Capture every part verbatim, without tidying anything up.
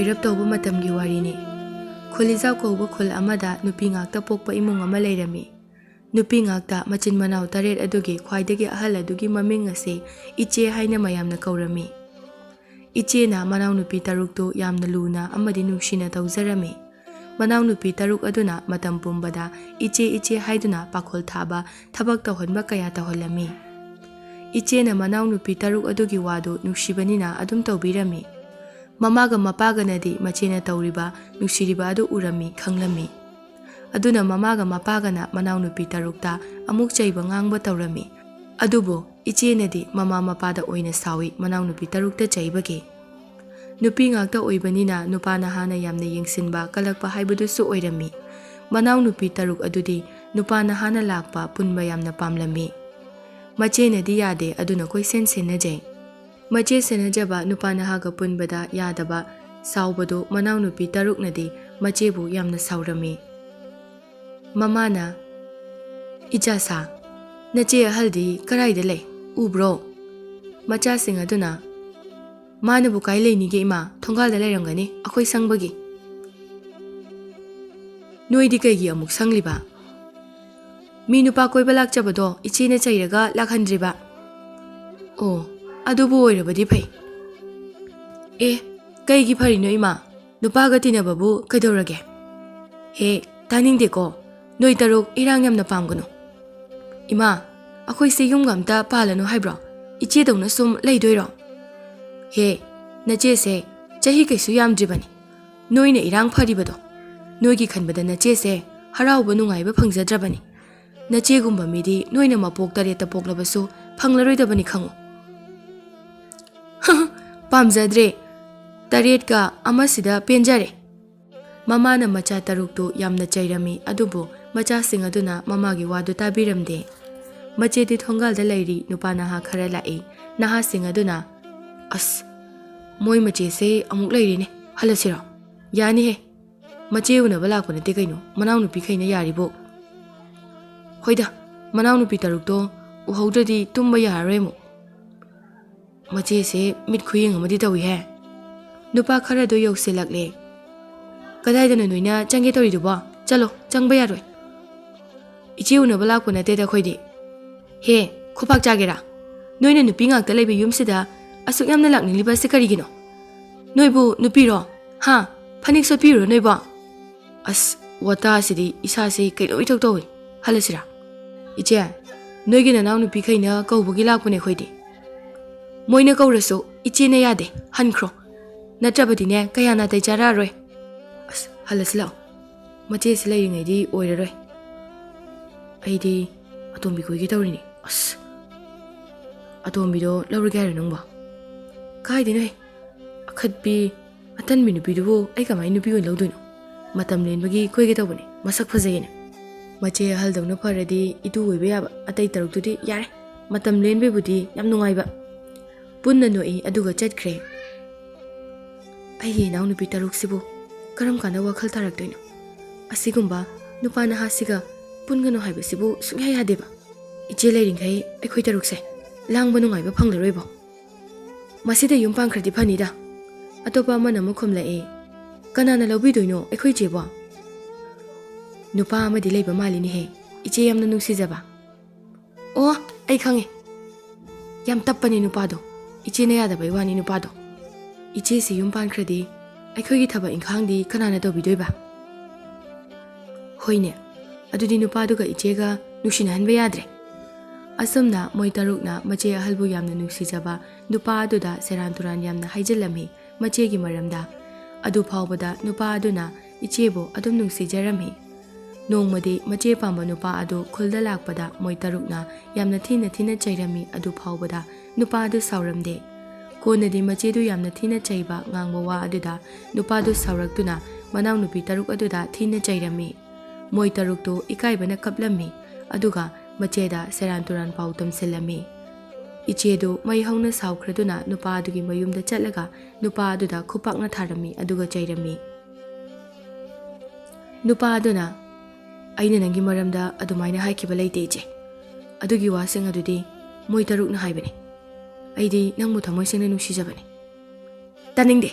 ꯀꯣꯏꯔꯞ ꯇꯧꯕ ꯃꯇꯝꯒꯤ ꯋꯥꯔꯤꯅꯤ꯫ ꯈꯨꯂꯤꯖꯥꯎ ꯀꯧꯕ ꯈꯨꯜ ꯑꯃꯗ ꯅꯨꯄꯤ ꯉꯥꯛꯇ ꯄꯣꯛꯄ ꯏꯃꯨꯡ ꯑꯃ ꯂꯩꯔꯝꯃꯤ꯫ ꯅꯨꯄꯤ ꯉꯥꯛꯇ ꯃꯆꯤꯟ ꯃꯅꯥꯎ ꯇꯔꯦꯠ ꯑꯗꯨꯒꯤ ꯈ꯭ꯋꯥꯏꯗꯒꯤ ꯑꯍꯜ ꯑꯗꯨꯒꯤ ꯃꯃꯤꯡ ꯑꯁꯤ ꯏꯆꯦ ꯍꯥꯏꯅ ꯃꯌꯥꯝꯅ ꯀꯧꯔꯝꯃꯤ꯫ ꯏꯆꯦꯅ ꯃꯅꯥꯎꯅꯨꯄꯤ ꯇꯔꯨꯛꯇꯨ ꯌꯥꯝꯅ ꯂꯨꯅ ꯑꯃꯗꯤ ꯅꯨꯡꯁꯤꯅ ꯇꯧꯖꯔꯝꯃꯤ꯫ ꯃꯅꯥꯎꯅꯨꯄꯤ ꯇꯔꯨꯛ ꯑꯗꯨꯅ ꯃꯇꯝ ꯄꯨꯝꯕꯗ ꯏꯆꯦ, ꯏꯆꯦ ꯍꯥꯏꯗꯨꯅ ꯄꯥꯈꯣꯜ ꯊꯥꯕ, ꯊꯕꯛ ꯇꯧꯍꯟꯕ ꯀꯌꯥ ꯇꯧꯍꯜꯂꯝꯃꯤ꯫ ꯏꯆꯦꯅ ꯃꯅꯥꯎꯅꯨꯄꯤ ꯇꯔꯨꯛ ꯑꯗꯨꯒꯤ ꯋꯥꯗꯨ ꯅꯨꯡꯁꯤꯕꯅꯤꯅ ꯑꯗꯨꯝ ꯇꯧꯕꯤꯔꯝꯃꯤ꯫ ꯃꯃꯥꯒ ꯃꯄꯥꯒꯅꯗꯤ ꯃꯆꯦꯅ ꯇꯧꯔꯤꯕ, ꯅꯨꯡꯁꯤꯔꯤꯕ ꯑꯗꯨ ꯎꯔꯝꯃꯤ, ꯈꯪꯂꯝꯃꯤ꯫ ꯑꯗꯨꯅ ꯃꯃꯥꯒ ꯃꯄꯥꯒꯅ ꯃꯅꯥꯎꯅꯨꯄꯤ ꯇꯔꯨꯛꯇ ꯑꯃꯨꯛ ꯆꯩꯕ ꯉꯥꯡꯕ ꯇꯧꯔꯝꯃꯤ꯫ ꯑꯗꯨꯕꯨ ꯏꯆꯦꯅꯗꯤ ꯃꯃꯥ ꯃꯄꯥꯗ ꯑꯣꯏꯅ ꯁꯥꯎꯏ, ꯃꯅꯥꯎꯅꯨꯄꯤ ꯇꯔꯨꯛꯇ ꯆꯩꯕꯒꯤ꯫ ꯅꯨꯄꯤ ꯉꯥꯛꯇ ꯑꯣꯏꯕꯅꯤꯅ ꯅꯨꯄꯥ ꯅꯍꯥꯅ ꯌꯥꯝꯅ ꯌꯦꯡꯁꯤꯟꯕ, ꯀꯜꯂꯛꯄ ꯍꯥꯏꯕꯗꯨꯁꯨ ꯑꯣꯏꯔꯝꯃꯤ꯫ ꯃꯅꯥꯎꯅꯨꯄꯤ ꯇꯔꯨꯛ ꯑꯗꯨꯗꯤ ꯅꯨꯄꯥ ꯅꯍꯥꯅ ꯂꯥꯛꯄ, ꯄꯨꯟꯕ ꯌꯥꯝꯅ ꯄꯥꯝꯂꯝꯃꯤ꯫ ꯃꯆꯦꯅꯗꯤ ꯌꯥꯗꯦ, ꯑꯗꯨꯅ ꯀꯣꯏꯁꯦꯟ ꯁꯦꯟꯅꯖꯩ꯫ ꯃꯆꯦ ꯁꯦꯟꯅꯖꯕ ꯅꯨꯄꯥ ꯅꯍꯥꯒ ꯄꯨꯟꯕꯗ ꯌꯥꯗꯕ, ꯁꯥꯎꯕꯗꯨ ꯃꯅꯥꯎꯅꯨꯄꯤ ꯇꯔꯨꯛꯅꯗꯤ ꯃꯆꯦꯕꯨ ꯌꯥꯝꯅ ꯁꯥꯎꯔꯝꯃꯤ꯫ ꯃꯃꯥꯅ, "ꯏꯆꯥꯁꯥ, ꯅꯆꯦ ꯑꯍꯜꯗꯤ ꯀꯔꯥꯏꯗ ꯂꯩ? ꯎꯕ꯭ꯔꯣ?" ꯃꯆꯥꯁꯤꯡ ꯑꯗꯨꯅ, "ꯃꯥꯅꯕꯨ ꯀꯥꯏ ꯂꯩꯅꯤꯒꯦ ꯏꯃꯥ? ꯊꯣꯡꯒꯥꯜꯗ ꯂꯩꯔꯝꯒꯅꯤ, ꯑꯩꯈꯣꯏ ꯁꯪꯕꯒꯤ꯫" "ꯅꯣꯏꯗꯤ ꯀꯩꯒꯤ ꯑꯃꯨꯛ ꯁꯪꯂꯤꯕ? ꯃꯤ ꯅꯨꯄꯥ ꯀꯣꯏꯕ ꯂꯥꯛꯆꯕꯗꯣ ꯏꯆꯦꯅ ꯆꯩꯔꯒ ꯂꯥꯛꯍꯟꯗ꯭ꯔꯤꯕ?" "ꯑꯣ, ꯑꯗꯨꯕꯨ ꯑꯣꯏꯔꯕꯗꯤ ꯐꯩ꯫" "ꯑꯦ, ꯀꯩꯒꯤ ꯐꯔꯤꯅꯣ ꯏꯃꯥ? ꯅꯨꯄꯥꯒ ꯇꯤꯟꯅꯕꯕꯨ ꯀꯩꯗꯧꯔꯒꯦ?" "ꯍꯦ, ꯇꯥꯅꯤꯡꯗꯦꯀꯣ꯫ ꯅꯣꯏ ꯇꯔꯨꯛ ꯏꯔꯥꯡ ꯌꯥꯝꯅ ꯄꯥꯝꯒꯅꯨ꯫" "ꯏꯃꯥ, ꯑꯩꯈꯣꯏꯁꯦ ꯌꯨꯝꯒ ꯑꯝꯇ ꯄꯥꯜꯂꯅꯨ ꯍꯥꯏꯕ꯭ꯔꯣ? ꯏꯆꯦꯗꯧꯅ ꯁꯨꯝ ꯂꯩꯗꯣꯏꯔꯣ?" "ꯍꯦ, ꯅꯆꯦꯁꯦ ꯆꯍꯤ ꯀꯩꯁꯨ ꯌꯥꯝꯗ꯭ꯔꯤꯕꯅꯤ꯫ ꯅꯣꯏꯅ ꯏꯔꯥꯡ ꯐꯔꯤꯕꯗꯣ, ꯅꯣꯏꯒꯤ ꯈꯟꯕꯗ ꯅꯆꯦꯁꯦ ꯍꯔꯥꯎꯕ ꯅꯨꯡꯉꯥꯏꯕ ꯐꯪꯖꯗ꯭ꯔꯕꯅꯤ꯫ ꯅꯆꯦꯒꯨꯝꯕ ꯃꯤꯗꯤ ꯅꯣꯏꯅ ꯃꯄꯣꯛ ꯇꯔꯦꯠꯇ ꯄꯣꯛꯂꯕꯁꯨ ꯐꯪꯂꯔꯣꯏꯗꯕꯅꯤ ꯈꯪꯉꯨ꯫" "ꯄꯥꯝꯖꯗ꯭ꯔꯦ꯫ ꯇꯔꯦꯠꯀ ꯑꯃꯁꯤꯗ ꯄꯦꯟꯖꯔꯦ꯫" ꯃꯃꯥꯅ ꯃꯆꯥ ꯇꯔꯨꯛꯇꯨ ꯌꯥꯝꯅ ꯆꯩꯔꯝꯃꯤ, ꯑꯗꯨꯕꯨ ꯃꯆꯥꯁꯤꯡ ꯑꯗꯨꯅ ꯃꯃꯥꯒꯤ ꯋꯥꯗꯨ ꯇꯥꯕꯤꯔꯝꯗꯦ꯫ ꯃꯆꯦꯗꯤ ꯊꯣꯡꯒꯥꯜꯗ ꯂꯩꯔꯤ, ꯅꯨꯄꯥ ꯅꯍꯥ ꯈꯔ ꯂꯥꯛꯏ꯫ ꯅꯍꯥꯁꯤꯡ ꯑꯗꯨꯅ, "ꯑꯁ, ꯃꯣꯏ ꯃꯆꯦꯁꯦ ꯑꯃꯨꯛ ꯂꯩꯔꯤꯅꯦ, ꯍꯜꯂꯁꯤꯔꯣ?" "ꯌꯥꯅꯤꯍꯦ, ꯃꯆꯦ ꯎꯅꯕ ꯂꯥꯛꯄ ꯅꯠꯇꯦ ꯀꯩꯅꯣ, ꯃꯅꯥꯎꯅꯨꯄꯤꯈꯩꯅ ꯌꯥꯔꯤꯕꯣ꯫" "ꯍꯣꯏꯗ, ꯃꯅꯥꯎꯅꯨꯄꯤ ꯇꯔꯨꯛꯇꯣ ꯎꯍꯧꯗ꯭ꯔꯗꯤ ꯇꯨꯝꯕ ꯌꯥꯔꯔꯣꯏ ꯑꯃꯨꯛ꯫ ꯃꯆꯦꯁꯦ ꯃꯤꯠ ꯈꯨꯌꯦꯡ ꯑꯃꯗꯤ ꯇꯧꯏꯍꯦ꯫" ꯅꯨꯄꯥ ꯈꯔꯗꯣ ꯌꯧꯁꯤꯜꯂꯛꯂꯦ꯫ "ꯀꯗꯥꯏꯗꯅꯣ ꯅꯣꯏꯅ ꯆꯪꯒꯦ ꯇꯧꯔꯤꯗꯨꯕꯣ? ꯆꯠꯂꯣ, ꯆꯪꯕ ꯌꯥꯔꯣꯏ꯫ ꯏꯆꯦ ꯎꯅꯕ ꯂꯥꯛꯄ ꯅꯠꯇꯦꯗ ꯑꯩꯈꯣꯏꯗꯤ꯫ ꯍꯦ, ꯈꯨꯄꯥꯛ ꯆꯥꯒꯦꯔꯥ? ꯅꯣꯏꯅ ꯅꯨꯄꯤ ꯉꯥꯛꯇ ꯂꯩꯕ ꯌꯨꯝꯁꯤꯗ ꯑꯁꯨꯛ ꯌꯥꯝꯅ ꯂꯥꯛꯅꯤꯡꯂꯤꯕꯁꯤ ꯀꯔꯤꯒꯤꯅꯣ? ꯅꯣꯏꯕꯨ ꯅꯨꯄꯤꯔꯣ? ꯍꯥ? ꯐꯅꯦꯛ ꯁꯣꯠꯄꯤꯔꯨꯔꯣ ꯅꯣꯏꯕꯣ?" ꯑꯁ, ꯋꯥꯇꯥꯁꯤꯗꯤ ꯏꯁꯥꯁꯦ ꯀꯩꯅꯣꯝ ꯏꯊꯧ ꯇꯧꯏ꯫ ꯍꯜꯂꯁꯤꯔꯥ? "ꯏꯆꯦ, ꯅꯣꯏꯒꯤ ꯅꯅꯥꯎꯅꯨꯄꯤꯈꯩꯅ ꯀꯧꯕꯒꯤ ꯂꯥꯛꯄꯅꯦ ꯑꯩꯈꯣꯏꯗꯤ꯫ ꯃꯣꯏꯅ ꯀꯧꯔꯁꯨ ꯏꯆꯦꯅ ꯌꯥꯗꯦ, ꯍꯟꯈ꯭ꯔꯣ꯫ ꯅꯠꯇ꯭ꯔꯕꯗꯤꯅꯦ ꯀꯌꯥ ꯅꯥꯇꯩ ꯆꯥꯔꯛꯑꯔꯣꯏ꯫ ꯑꯁ, ꯍꯜꯂꯁꯤ ꯂꯥꯛꯑꯣ꯫ ꯃꯆꯦꯁꯤ ꯂꯩꯔꯤꯉꯩꯗꯤ ꯑꯣꯏꯔꯔꯣꯏ꯫ ꯑꯩꯗꯤ ꯑꯇꯣꯝꯕꯤ ꯀꯣꯏꯒꯦ ꯇꯧꯔꯤꯅꯦ꯫ ꯑꯁ, ꯑꯇꯣꯝꯕꯤꯗꯣ ꯂꯧꯔꯒꯦ ꯍꯥꯏꯔꯣ ꯅꯪꯕꯣ?" "ꯀꯥꯏꯗꯩꯅꯣꯍꯦ? ꯑꯈꯠꯄꯤ, ꯑꯇꯟꯕꯤ ꯅꯨꯄꯤꯗꯨꯕꯨ ꯑꯩ ꯀꯃꯥꯏꯅ ꯅꯨꯄꯤ ꯑꯣꯏꯅ ꯂꯧꯗꯣꯏꯅꯣ? ꯃꯇꯝ ꯂꯦꯟꯕꯒꯤ ꯀꯣꯏꯒꯦ ꯇꯧꯕꯅꯦ, ꯃꯁꯛ ꯐꯖꯩꯌꯦꯅ꯫" ꯃꯆꯦ ꯑꯍꯜꯗꯧꯅ ꯐꯔꯗꯤ ꯏꯇꯨ ꯑꯣꯏꯕ ꯌꯥꯕ, ꯑꯇꯩ ꯇꯔꯨꯛꯇꯨꯗꯤ ꯌꯥꯔꯦ꯫ ꯃꯇꯝ ꯂꯦꯟꯕꯩꯕꯨꯗꯤ ꯌꯥꯝ ꯅꯨꯡꯉꯥꯏꯕ꯫ ꯄꯨꯟꯅ ꯅꯣꯛꯏ, ꯑꯗꯨꯒ ꯆꯠꯈ꯭ꯔꯦ꯫ ꯑꯩꯒꯤ ꯏꯅꯥꯎꯅꯨꯄꯤ ꯇꯔꯨꯛꯁꯤꯕꯨ ꯀꯔꯝ ꯀꯥꯟꯗ ꯋꯥꯈꯜ ꯇꯥꯔꯛꯇꯣꯏꯅꯣ? ꯑꯁꯤꯒꯨꯝꯕ ꯅꯨꯄꯥ ꯅꯍꯥꯁꯤꯒ ꯄꯨꯟꯒꯅꯨ ꯍꯥꯏꯕꯁꯤꯕꯨ ꯁꯨꯡꯌꯥ ꯌꯥꯗꯦꯕ꯫ ꯏꯆꯦ ꯂꯩꯔꯤꯈꯩ ꯑꯩꯈꯣꯏ ꯇꯔꯨꯛꯁꯦ ꯂꯥꯡꯕ ꯅꯨꯡꯉꯥꯏꯕ ꯐꯪꯂꯔꯣꯏꯕꯣ꯫ ꯃꯁꯤꯗ ꯌꯨꯝ ꯄꯥꯟꯈ꯭ꯔꯗꯤ ꯐꯅꯤꯗ꯫ ꯑꯇꯣꯞꯄ ꯑꯃꯅ ꯑꯃꯨꯛ ꯈꯨꯝꯂꯛꯑꯦ, "ꯀꯅꯥꯅ ꯂꯧꯕꯤꯗꯣꯏꯅꯣ ꯑꯩꯈꯣꯏ ꯏꯆꯦꯕꯣ?" "ꯅꯨꯄꯥ ꯑꯃꯗꯤ ꯂꯩꯕ ꯃꯥꯜꯂꯤꯅꯦꯍꯦ, ꯏꯆꯦ ꯌꯥꯝꯅ ꯅꯨꯡꯁꯤꯖꯕ꯫ ꯑꯣ, ꯑꯩ ꯈꯪꯉꯦ꯫ ꯌꯥꯝ ꯇꯞꯄꯅꯦ ꯅꯨꯄꯥꯗꯣ꯫ ꯏꯆꯦꯅ ꯌꯥꯗꯕꯩ ꯋꯥꯅꯤ ꯅꯨꯄꯥꯗꯣ꯫ ꯏꯆꯦꯁꯤ ꯌꯨꯝ ꯄꯥꯟꯈ꯭ꯔꯗꯤ ꯑꯩꯈꯣꯏꯒꯤ ꯊꯕꯛ ꯏꯪꯈꯥꯡꯗꯤ ꯀꯅꯥꯅ ꯇꯧꯕꯤꯗꯣꯏꯕ?" "ꯍꯣꯏꯅꯦ, ꯑꯗꯨꯗꯤ ꯅꯨꯄꯥꯗꯨꯒ ꯏꯆꯦꯒ ꯅꯨꯡꯁꯤꯅꯍꯟꯕ ꯌꯥꯗ꯭ꯔꯦ꯫" ꯑꯁꯨꯝꯅ ꯃꯣꯏ ꯇꯔꯨꯛꯅ ꯃꯆꯦ ꯑꯍꯜꯕꯨ ꯌꯥꯝꯅ ꯅꯨꯡꯁꯤꯖꯕ ꯅꯨꯄꯥ ꯑꯗꯨꯗ ꯁꯦꯔꯥꯟ ꯇꯨꯔꯥꯟ ꯌꯥꯝꯅ ꯍꯥꯏꯖꯤꯜꯂꯝꯃꯤ꯫ ꯃꯆꯦꯒꯤ ꯃꯔꯝꯗ꯫ ꯑꯗꯨ ꯐꯥꯎꯕꯗ ꯅꯨꯄꯥ ꯑꯗꯨꯅ ꯏꯆꯦꯕꯨ ꯑꯗꯨꯝ ꯅꯨꯡꯁꯤꯖꯔꯝꯃꯤ꯫ ꯅꯣꯡꯃꯗꯤ ꯃꯆꯦ ꯄꯥꯝꯕ ꯅꯨꯄꯥ ꯑꯗꯨ ꯈꯨꯜꯗ ꯂꯥꯛꯄꯗ ꯃꯣꯏ ꯇꯔꯨꯛꯅ ꯌꯥꯝꯅ ꯊꯤꯅ ꯊꯤꯅ ꯆꯩꯔꯝꯃꯤ꯫ ꯑꯗꯨ ꯐꯥꯎꯕꯗ ꯅꯨꯄꯥ ꯑꯗꯨ ꯁꯥꯎꯔꯝꯗꯦ꯫ ꯀꯣꯟꯅꯗꯤ ꯃꯆꯦꯗꯨ ꯌꯥꯝꯅ ꯊꯤꯅ ꯆꯩꯕ, ꯉꯥꯡꯕ ꯋꯥ ꯑꯗꯨꯗ ꯅꯨꯄꯥꯗꯨ ꯁꯥꯎꯔꯛꯇꯨꯅ ꯃꯅꯥꯎꯅꯨꯄꯤ ꯇꯔꯨꯛ ꯑꯗꯨꯗ ꯊꯤꯅ ꯆꯩꯔꯝꯃꯤ꯫ ꯃꯣꯏ ꯇꯔꯨꯛꯇꯨ ꯏꯀꯥꯏꯕꯅ ꯀꯞꯂꯝꯃꯤ, ꯑꯗꯨꯒ ꯃꯆꯦꯗ ꯁꯦꯔꯥꯟ ꯇꯨꯔꯥꯟ ꯄꯥꯎ ꯇꯝꯁꯤꯜꯂꯝꯃꯤ꯫ ꯏꯆꯦꯗꯨ ꯃꯩ ꯍꯧꯅ ꯁꯥꯎꯈ꯭ꯔꯗꯨꯅ ꯅꯨꯄꯥ ꯑꯗꯨꯒꯤ ꯃꯌꯨꯝꯗ ꯆꯠꯂꯒ ꯅꯨꯄꯥ ꯑꯗꯨꯗ ꯈꯨꯄꯥꯛꯅ ꯊꯥꯔꯝꯃꯤ, ꯑꯗꯨꯒ ꯆꯩꯔꯝꯃꯤ꯫ ꯅꯨꯄꯥ ꯑꯗꯨꯅ, "ꯑꯩꯅ ꯅꯪꯒꯤ ꯃꯔꯝꯗ ꯑꯗꯨꯃꯥꯏꯅ ꯍꯥꯏꯈꯤꯕ ꯂꯩꯇꯦ, ꯏꯆꯦ꯫ ꯑꯗꯨꯒꯤ ꯋꯥꯁꯤꯡ ꯑꯗꯨꯗꯤ ꯃꯣꯏ ꯇꯔꯨꯛꯅ ꯍꯥꯏꯕꯅꯤ꯫ ꯑꯩꯗꯤ ꯅꯪꯕꯨ ꯊꯃꯣꯏ ꯁꯦꯡꯅ ꯅꯨꯡꯁꯤꯖꯕꯅꯤ꯫" "ꯇꯥꯅꯤꯡꯗꯦ꯫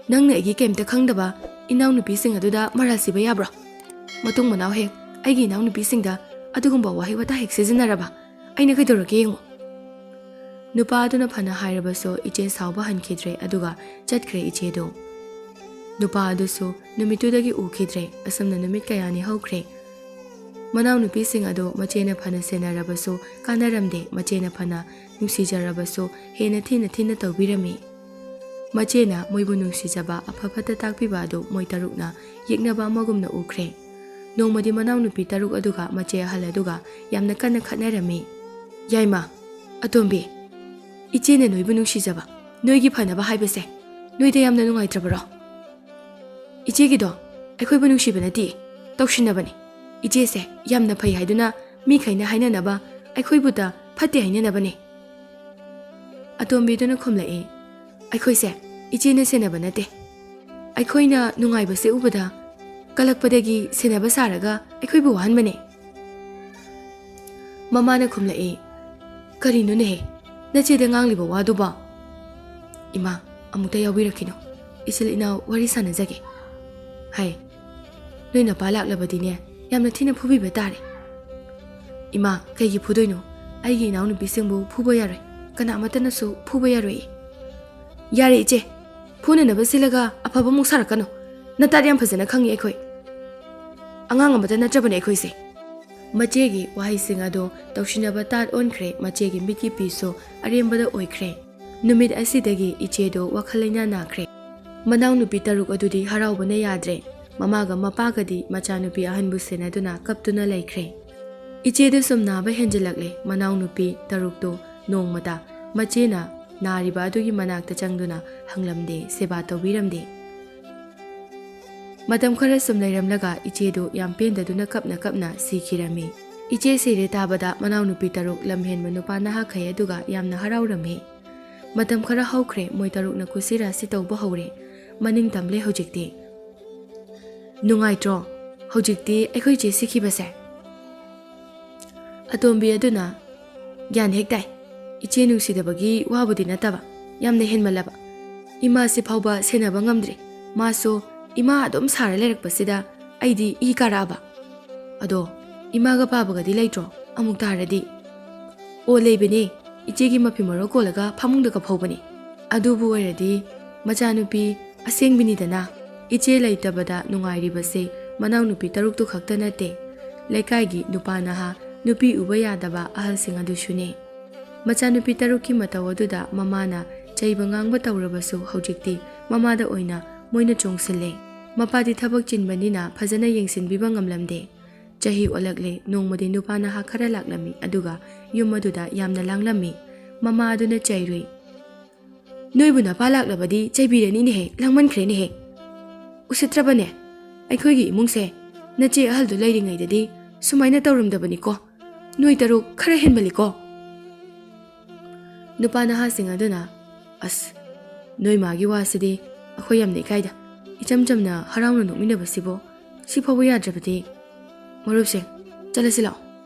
"ꯅꯪꯅ ꯑꯩꯒꯤ ꯀꯩꯝꯇ ꯈꯪꯗꯕ ꯏꯅꯥꯎꯅꯨꯄꯤꯁꯤꯡ ꯑꯗꯨꯗ ꯃꯔꯥꯜ ꯁꯤꯕ ꯌꯥꯕ꯭ꯔꯣ? ꯃꯇꯨꯡ ꯃꯅꯥꯎ ꯍꯦꯛ ꯑꯩꯒꯤ ꯏꯅꯥꯎꯅꯨꯄꯤꯁꯤꯡꯗ ꯑꯗꯨꯒꯨꯝꯕ ꯋꯥꯍꯩ ꯋꯥꯇꯥ ꯍꯦꯛ ꯁꯤꯖꯤꯟꯅꯔꯕ, ꯑꯩꯅ ꯀꯩꯗꯧꯔꯒꯦ ꯌꯦꯡꯉꯨ꯫" ꯅꯨꯄꯥ ꯑꯗꯨꯅ ꯐꯅ ꯍꯥꯏꯔꯕꯁꯨ ꯏꯆꯦ ꯁꯥꯎꯕ ꯍꯟꯈꯤꯗ꯭ꯔꯦ, ꯑꯗꯨꯒ ꯆꯠꯈ꯭ꯔꯦ ꯏꯆꯦꯗꯨ꯫ ꯅꯨꯄꯥ ꯑꯗꯨꯁꯨ ꯅꯨꯃꯤꯠꯇꯨꯗꯒꯤ ꯎꯈꯤꯗ꯭ꯔꯦ꯫ ꯑꯁꯨꯝꯅ ꯅꯨꯃꯤꯠ ꯀꯌꯥꯅꯤ ꯍꯧꯈ꯭ꯔꯦ꯫ ꯃꯅꯥꯎꯅꯨꯄꯤꯁꯤꯡ ꯑꯗꯨ ꯃꯆꯦꯅ ꯐꯅ ꯁꯦꯟꯅꯔꯕꯁꯨ ꯀꯥꯟꯅꯔꯝꯗꯦ꯫ ꯃꯆꯦꯅ ꯐꯅ ꯅꯨꯡꯁꯤꯖꯔꯕꯁꯨ ꯍꯦꯟꯅ ꯊꯤꯅ ꯊꯤꯅ ꯇꯧꯕꯤꯔꯝꯃꯤ꯫ ꯃꯆꯦꯅ ꯃꯣꯏꯕꯨ ꯅꯨꯡꯁꯤꯖꯕ, ꯑꯐ ꯐꯠꯇ ꯇꯥꯛꯄꯤꯕ ꯑꯗꯨ ꯃꯣꯏ ꯇꯔꯨꯛꯅ ꯌꯦꯛꯅꯕ ꯑꯃꯒꯨꯝꯅ ꯎꯈ꯭ꯔꯦ꯫ ꯅꯣꯡꯃꯗꯤ ꯃꯅꯥꯎꯅꯨꯄꯤ ꯇꯔꯨꯛ ꯑꯗꯨꯒ ꯃꯆꯦ ꯑꯍꯜ ꯑꯗꯨꯒ ꯌꯥꯝꯅ ꯀꯟꯅ ꯈꯠꯅꯔꯝꯃꯤ꯫ "ꯌꯥꯏꯃ, ꯑꯇꯣꯝꯕꯤ, ꯏꯆꯦꯅ ꯅꯣꯏꯕꯨ ꯅꯨꯡꯁꯤꯖꯕ, ꯅꯣꯏꯒꯤ ꯐꯅꯕ ꯍꯥꯏꯕꯁꯦ ꯅꯣꯏꯗ ꯌꯥꯝꯅ ꯅꯨꯡꯉꯥꯏꯇ꯭ꯔꯕꯔꯣ? ꯏꯆꯦꯒꯤꯗꯣ ꯑꯩꯈꯣꯏꯕꯨ ꯅꯨꯡꯁꯤꯕ ꯅꯠꯇꯦ, ꯇꯧꯁꯤꯟꯅꯕꯅꯤ꯫ ꯏꯆꯦꯁꯦ ꯌꯥꯝꯅ ꯐꯩ ꯍꯥꯏꯗꯨꯅ ꯃꯤꯈꯩꯅ ꯍꯥꯏꯅꯅꯕ, ꯑꯩꯈꯣꯏꯕꯨꯇ ꯐꯠꯇꯦ ꯍꯥꯏꯅꯅꯕꯅꯤ꯫" ꯑꯇꯣꯝꯕꯤꯗꯨꯅ ꯈꯨꯝꯂꯛꯏ, "ꯑꯩꯈꯣꯏꯁꯦ ꯏꯆꯦꯅ ꯁꯦꯟꯅꯕ ꯅꯠꯇꯦ꯫ ꯑꯩꯈꯣꯏꯅ ꯅꯨꯡꯉꯥꯏꯕꯁꯦ ꯎꯕꯗ ꯀꯜꯂꯛꯄꯗꯒꯤ ꯁꯦꯟꯅꯕ ꯁꯥꯔꯒ ꯑꯩꯈꯣꯏꯕꯨ ꯋꯥꯍꯟꯕꯅꯦ꯫" ꯃꯃꯥꯅ ꯈꯨꯝꯂꯛꯏ, "ꯀꯔꯤꯅꯣꯅꯦꯍꯦ, ꯅꯆꯦꯗ ꯉꯥꯡꯂꯤꯕ ꯋꯥꯗꯨꯕꯣ?" "ꯏꯃꯥ, ꯑꯃꯨꯛꯇ ꯌꯥꯎꯕꯤꯔꯛꯈꯤꯅꯣ, ꯏꯆꯤꯜ ꯏꯅꯥꯎ ꯋꯥꯔꯤ ꯁꯥꯟꯅꯖꯒꯦ꯫" "ꯍꯥꯏ, ꯅꯣꯏ ꯅꯄꯥ ꯂꯥꯛꯂꯕꯗꯤꯅꯦ, ꯌꯥꯝꯅ ꯊꯤꯅ ꯐꯨꯕꯤꯕ ꯇꯥꯔꯦ꯫" "ꯏꯃꯥ, ꯀꯩꯒꯤ ꯐꯨꯗꯣꯏꯅꯣ? ꯑꯩꯒꯤ ꯏꯅꯥꯎꯅꯨꯄꯤꯁꯤꯡꯕꯨ ꯐꯨꯕ ꯌꯥꯔꯣꯏ, ꯀꯅꯥ ꯑꯃꯠꯇꯅꯁꯨ ꯐꯨꯕ ꯌꯥꯔꯣꯏ꯫" "ꯌꯥꯔꯦ ꯏꯆꯦ, ꯐꯨꯅꯅꯕ ꯁꯤꯜꯂꯒ ꯑꯐꯕ ꯑꯃꯨꯛ ꯁꯥꯔꯛꯀꯅꯨ꯫ ꯅꯇꯥꯠ ꯌꯥꯝ ꯐꯖꯅ ꯈꯪꯉꯤ ꯑꯩꯈꯣꯏ꯫ ꯑꯉꯥꯡ ꯑꯃꯠꯇ ꯅꯠꯇ꯭ꯔꯕꯅꯦ ꯑꯩꯈꯣꯏꯁꯦ꯫" ꯃꯆꯦꯒꯤ ꯋꯥꯍꯩꯁꯤꯡ ꯑꯗꯣ ꯇꯧꯁꯤꯟꯅꯕ ꯇꯥꯠ ꯑꯣꯟꯈ꯭ꯔꯦ꯫ ꯃꯆꯦꯒꯤ ꯃꯤꯠꯀꯤ ꯄꯤꯁꯨ ꯑꯔꯦꯝꯕꯗ ꯑꯣꯏꯈ꯭ꯔꯦ꯫ ꯅꯨꯃꯤꯠ ꯑꯁꯤꯗꯒꯤ ꯏꯆꯦꯗꯣ ꯋꯥꯈꯜ ꯂꯩꯅꯥ ꯅꯥꯈ꯭ꯔꯦ꯫ ꯃꯅꯥꯎꯅꯨꯄꯤ ꯇꯔꯨꯛ ꯑꯗꯨꯗꯤ ꯍꯔꯥꯎꯕꯅ ꯌꯥꯗ꯭ꯔꯦ꯫ ꯃꯃꯥꯒ ꯃꯄꯥꯒꯗꯤ ꯃꯆꯥꯅꯨꯄꯤ ꯑꯍꯟꯕꯨ ꯁꯦꯟꯅꯗꯨꯅ ꯀꯞꯇꯨꯅ ꯂꯩꯈ꯭ꯔꯦ꯫ ꯏꯆꯦꯗꯨ ꯁꯨꯝ ꯅꯥꯕ ꯍꯦꯟꯖꯤꯜꯂꯛꯂꯦ꯫ ꯃꯅꯥꯎꯅꯨꯄꯤ ꯇꯔꯨꯛꯇꯨ ꯅꯣꯡꯃꯇ ꯃꯆꯦꯅ ꯅꯥꯔꯤꯕ ꯑꯗꯨꯒꯤ ꯃꯅꯥꯛꯇ ꯆꯪꯗꯨꯅ ꯍꯪꯂꯝꯗꯦ, ꯁꯦꯕꯥ ꯇꯧꯕꯤꯔꯝꯗꯦ꯫ ꯃꯇꯝ ꯈꯔ ꯁꯨꯝ ꯂꯩꯔꯝꯂꯒ ꯏꯆꯦꯗꯨ ꯌꯥꯝ ꯄꯦꯟꯗꯗꯨꯅ ꯀꯞꯅ ꯀꯞꯅ ꯁꯤꯈꯤꯔꯝꯃꯤ꯫ ꯏꯆꯦ ꯁꯤꯔꯦ ꯇꯥꯕꯗ ꯃꯅꯥꯎꯅꯨꯄꯤ ꯇꯔꯨꯛ ꯂꯝꯍꯦꯟꯕ ꯅꯨꯄꯥ ꯅꯍꯥꯈꯩ ꯑꯗꯨꯒ ꯌꯥꯝꯅ ꯍꯔꯥꯎꯔꯝꯃꯤ꯫ ꯃꯇꯝ ꯈꯔ ꯍꯧꯈ꯭ꯔꯦ, ꯃꯣꯏ ꯇꯔꯨꯛꯅ ꯀꯨꯁꯤ ꯔꯥꯁꯤ ꯇꯧꯕ ꯍꯧꯔꯦ꯫ ꯃꯅꯤꯡ ꯇꯝꯂꯦ ꯍꯧꯖꯤꯛꯇꯤ꯫ "ꯅꯨꯡꯉꯥꯏꯇ꯭ꯔꯣ? ꯍꯧꯖꯤꯛꯇꯤ ꯑꯩꯈꯣꯏ ꯏꯆꯦ ꯁꯤꯈꯤꯕꯁꯦ?" ꯑꯇꯣꯝꯕꯤ ꯑꯗꯨꯅ, "ꯒ꯭ꯌꯥꯟ ꯍꯦꯛ ꯇꯥꯏ꯫ ꯏꯆꯦ ꯅꯨꯡꯁꯤꯗꯕꯒꯤ ꯋꯥꯕꯨꯗꯤ ꯅꯠꯇꯕ, ꯌꯥꯝꯅ ꯍꯦꯟꯃꯜꯂꯕ꯫ ꯏꯃꯥꯁꯤ ꯐꯥꯎꯕ ꯁꯦꯟꯅꯕ ꯉꯝꯗ꯭ꯔꯦ꯫ ꯃꯥꯁꯨ ꯏꯃꯥ ꯑꯗꯨꯝ ꯁꯥꯔ ꯂꯩꯔꯛꯄꯁꯤꯗ ꯑꯩꯗꯤ ꯏ ꯀꯥꯔꯛꯑꯕ꯫ ꯑꯗꯣ ꯏꯃꯥꯒ ꯄꯥꯕꯒꯗꯤ ꯂꯩꯇ꯭ꯔꯣ? ꯑꯃꯨꯛ ꯇꯥꯔꯗꯤ꯫ ꯑꯣ, ꯂꯩꯕꯅꯦ꯫ ꯏꯆꯦꯒꯤ ꯃꯐꯤ ꯃꯔꯣꯜ ꯀꯣꯜꯂꯒ ꯐꯃꯨꯡꯗ ꯀꯞꯐꯧꯕꯅꯦ꯫ ꯑꯗꯨꯕꯨ ꯑꯣꯏꯔꯗꯤ ꯃꯆꯥꯅꯨꯄꯤ ꯑꯁꯦꯡꯕꯤꯅꯤꯗꯅ꯫ ꯏꯆꯦ ꯂꯩꯇꯕꯗ ꯅꯨꯡꯉꯥꯏꯔꯤꯕꯁꯦ ꯃꯅꯥꯎꯅꯨꯄꯤ ꯇꯔꯨꯛꯇꯨ ꯈꯛꯇ ꯅꯠꯇꯦ, ꯂꯩꯀꯥꯏꯒꯤ ꯅꯨꯄꯥ ꯅꯍꯥ, ꯅꯨꯄꯤ ꯎꯕ ꯌꯥꯗꯕ ꯑꯍꯜꯁꯤꯡ ꯑꯗꯨꯁꯨꯅꯦ꯫ ꯃꯆꯥꯅꯨꯄꯤ ꯇꯔꯨꯛꯀꯤ ꯃꯇꯧ ꯑꯗꯨꯗ ꯃꯃꯥꯅ ꯆꯩꯕ ꯉꯥꯡꯕ ꯇꯧꯔꯕꯁꯨ ꯍꯧꯖꯤꯛꯇꯤ ꯃꯃꯥꯗ ꯑꯣꯏꯅ ꯃꯣꯏꯅ ꯆꯣꯡꯁꯤꯜꯂꯦ꯫ ꯃꯄꯥꯗꯤ ꯊꯕꯛ ꯆꯤꯟꯕꯅꯤꯅ ꯐꯖꯅ ꯌꯦꯡꯁꯤꯟꯕꯤꯕ ꯉꯝꯂꯝꯗꯦ꯫ ꯆꯍꯤ ꯑꯣꯜꯂꯛꯂꯦ, ꯅꯣꯡꯃꯗꯤ ꯅꯨꯄꯥ ꯅꯍꯥ ꯈꯔ ꯂꯥꯛꯂꯝꯃꯤ, ꯑꯗꯨꯒ ꯌꯨꯝ ꯑꯗꯨꯗ ꯌꯥꯝꯅ ꯂꯥꯡꯂꯝꯃꯤ꯫ ꯃꯃꯥ ꯑꯗꯨꯅ ꯆꯩꯔꯨꯏ꯫ "ꯅꯣꯏꯕꯨ ꯅꯄꯥ ꯂꯥꯛꯂꯕꯗꯤ ꯆꯩꯕꯤꯔꯅꯤꯅꯦꯍꯦ, ꯂꯥꯡꯃꯟꯈ꯭ꯔꯦꯅꯦꯍꯦ꯫ ꯎꯁꯤꯠꯇ꯭ꯔꯕꯅꯦ꯫ ꯑꯩꯈꯣꯏꯒꯤ ꯏꯃꯨꯡꯁꯦ ꯅꯆꯦ ꯑꯍꯜꯗꯨ ꯂꯩꯔꯤꯉꯩꯗꯗꯤ ꯁꯨꯃꯥꯏꯅ ꯇꯧꯔꯝꯗꯕꯅꯤꯀꯣ꯫ ꯅꯣꯏ ꯇꯔꯨꯛ ꯈꯔ ꯍꯦꯟꯃꯜꯂꯤꯀꯣ꯫" ꯅꯨꯄꯥ ꯅꯍꯥꯁꯤꯡ ꯑꯗꯨꯅ, "ꯑꯁ, ꯅꯣꯏ ꯃꯥꯒꯤ ꯋꯥꯁꯤꯗꯤ ꯑꯩꯈꯣꯏ ꯌꯥꯝꯅ ꯏꯀꯥꯏꯗ꯫ ꯏꯆꯝ ꯆꯝꯅ ꯍꯔꯥꯎꯅ ꯅꯣꯛꯃꯤꯟꯅꯕꯁꯤꯕꯨ ꯁꯤ ꯐꯥꯎꯕ ꯌꯥꯗ꯭ꯔꯕꯗꯤ? ꯃꯔꯨꯞꯁꯦ, ꯆꯠꯂꯁꯤ ꯂꯥꯛꯑꯣ꯫"